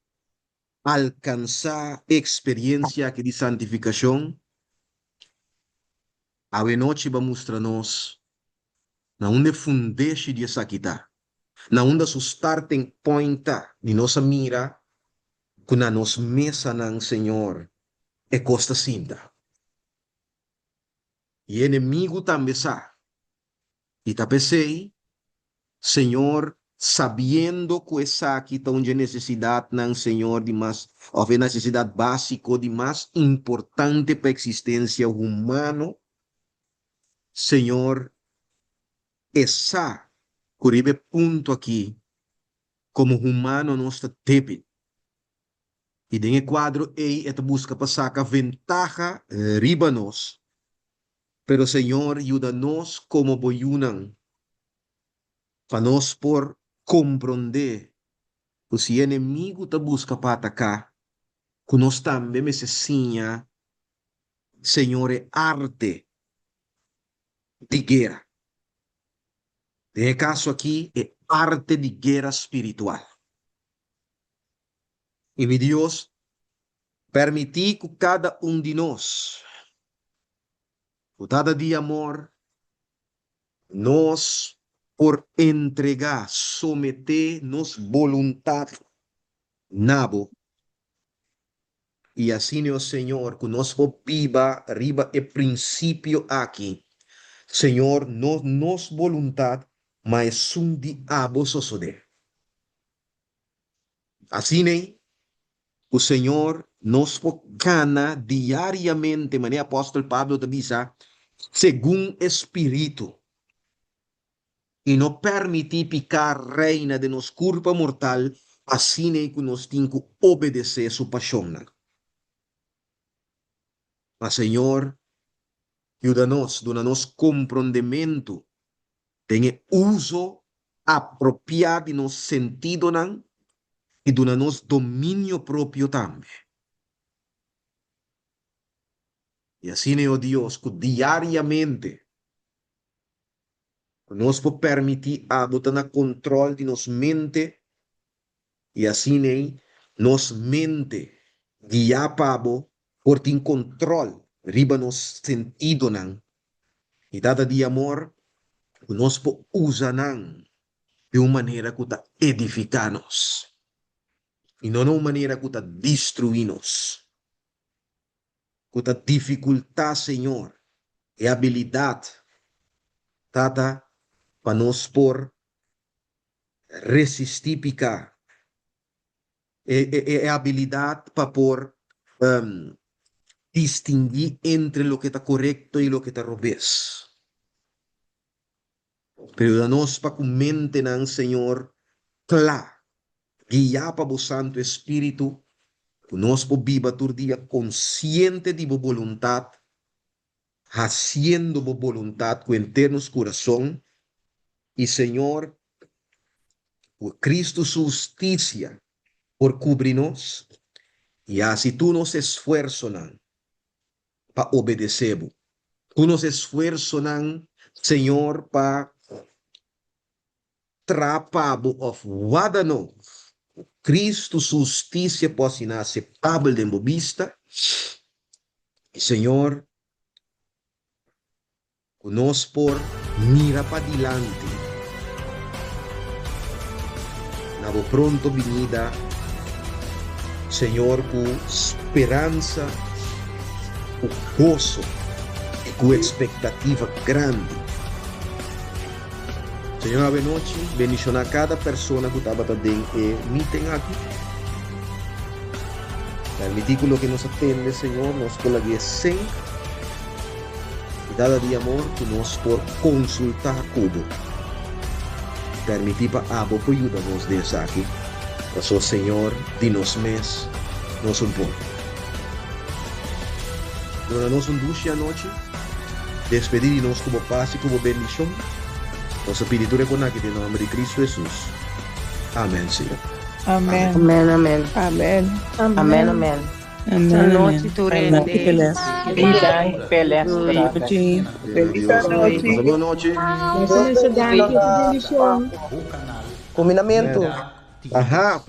alkansá e eksperensia aki di santifikashon, awenochi bo a mustra nos na unda e fundeshi di esaki ta, na unda su starting point ta, di nos a mira ku na nos mesanan, Señor, e kos ta sinta. I e enemigu tambe sa. I ta p'esei, Señor, sabiendo ku esaki ta un dje nesesidatnan, Señor, di mas, òf e nesesidat básiko di mas importante pa eksistensia humano, Señor, e sa ku riba e punto aki Komo humano nos ta débil. I den e kuadro ei e ta buska pa saka ventaha riba nos. Pero Señor yuda nos komo bo yunan pa nos por komprondé ku si e enemigu ta buska pa ataká, ku nos tambe mester siña Señor e arte di guera. Den e kaso aki e arte di guera spiritual. I mi Dios, permití ku kada un di nos, ku Tata di amor, nos por entregá, someté nos boluntat na Bo. I asina, o Señor, ku nos por biba riba e prinsipio aki, Señor, no nos boluntat, ma esun di Abo sosodé. Asin'ei, ku Señor, nos por kana diariamente, manera apòstel Pablo ta bisa, segun e Spiritu. I no permití piká reina den nos kurpa mortal asin'ei ku nos tin ku obedesé su pashonnan. Ma Señor, yuda nos, duna nos komprondementu den e uso apropiá di nos sentidonan i duna nos dominio propio tambe. I asina, o Dios, ku diariamente ku nos por permití abo ta na kontròl di nos mente i asina ei nos mente guiá pa bo por tin kontròl riba nos sentidonan i Tata di amor ku nos por usa nan di un manera ku ta edifiká nos i no na un manera ku ta destruí nos. Ku ta difikultá, Señor, e abilidat, Tata, pa nos por resistí piká, e abilidat pa por distinguí entre loke ta korekto i loke ta robes. Pero yuda nos pa ku mentenan, Señor, kla, guiá pa Bo Santu Espíritu, ku nos por biba tur dia konsiente di Bo boluntat, hasiendo Bo boluntat ku henter nos kurason, i, Señor, ku Cristo Su hustisia por kubri nos i hasi tur nos esfuersonan pa obedesé Bo. Ku nos esfuersonan, Señor, pa traha pa Bo òf wada nos, ku Cristo Su hustisia por asina aseptabel den Bo bista. I, Señor, Ku nos por mira padilanti na bo pronto binida, Señor, ku speransa, ku goso i ku ekspektativa grandi. Señor, awenochi bendishoná kada persona ku tabata den e meeting aki. Permití ku loke nos a tende, Señor, nos por lag'é sink. I Tata di amor ku nos por konsultá ku bo. Permití pa abo por yuda nos den esaki, paso Señor di nos mes nos un por. Duna nos un dushi anochi, despedí di nos ku bo pas i ku bo bendishon. Nos a pidi tur e konaki den nòmber di Kristu Hesus. Amèn, Señor. Amèn. Amèn, amèn. Amèn. Amèn, amèn. Amén, Nochi amén. tur Danki, hende. Peles. Danki, Peles, brother. Nochi. Feliz anochi. Pasa bon nochi. Dios danki, bendición. Kuminamentu. Aha.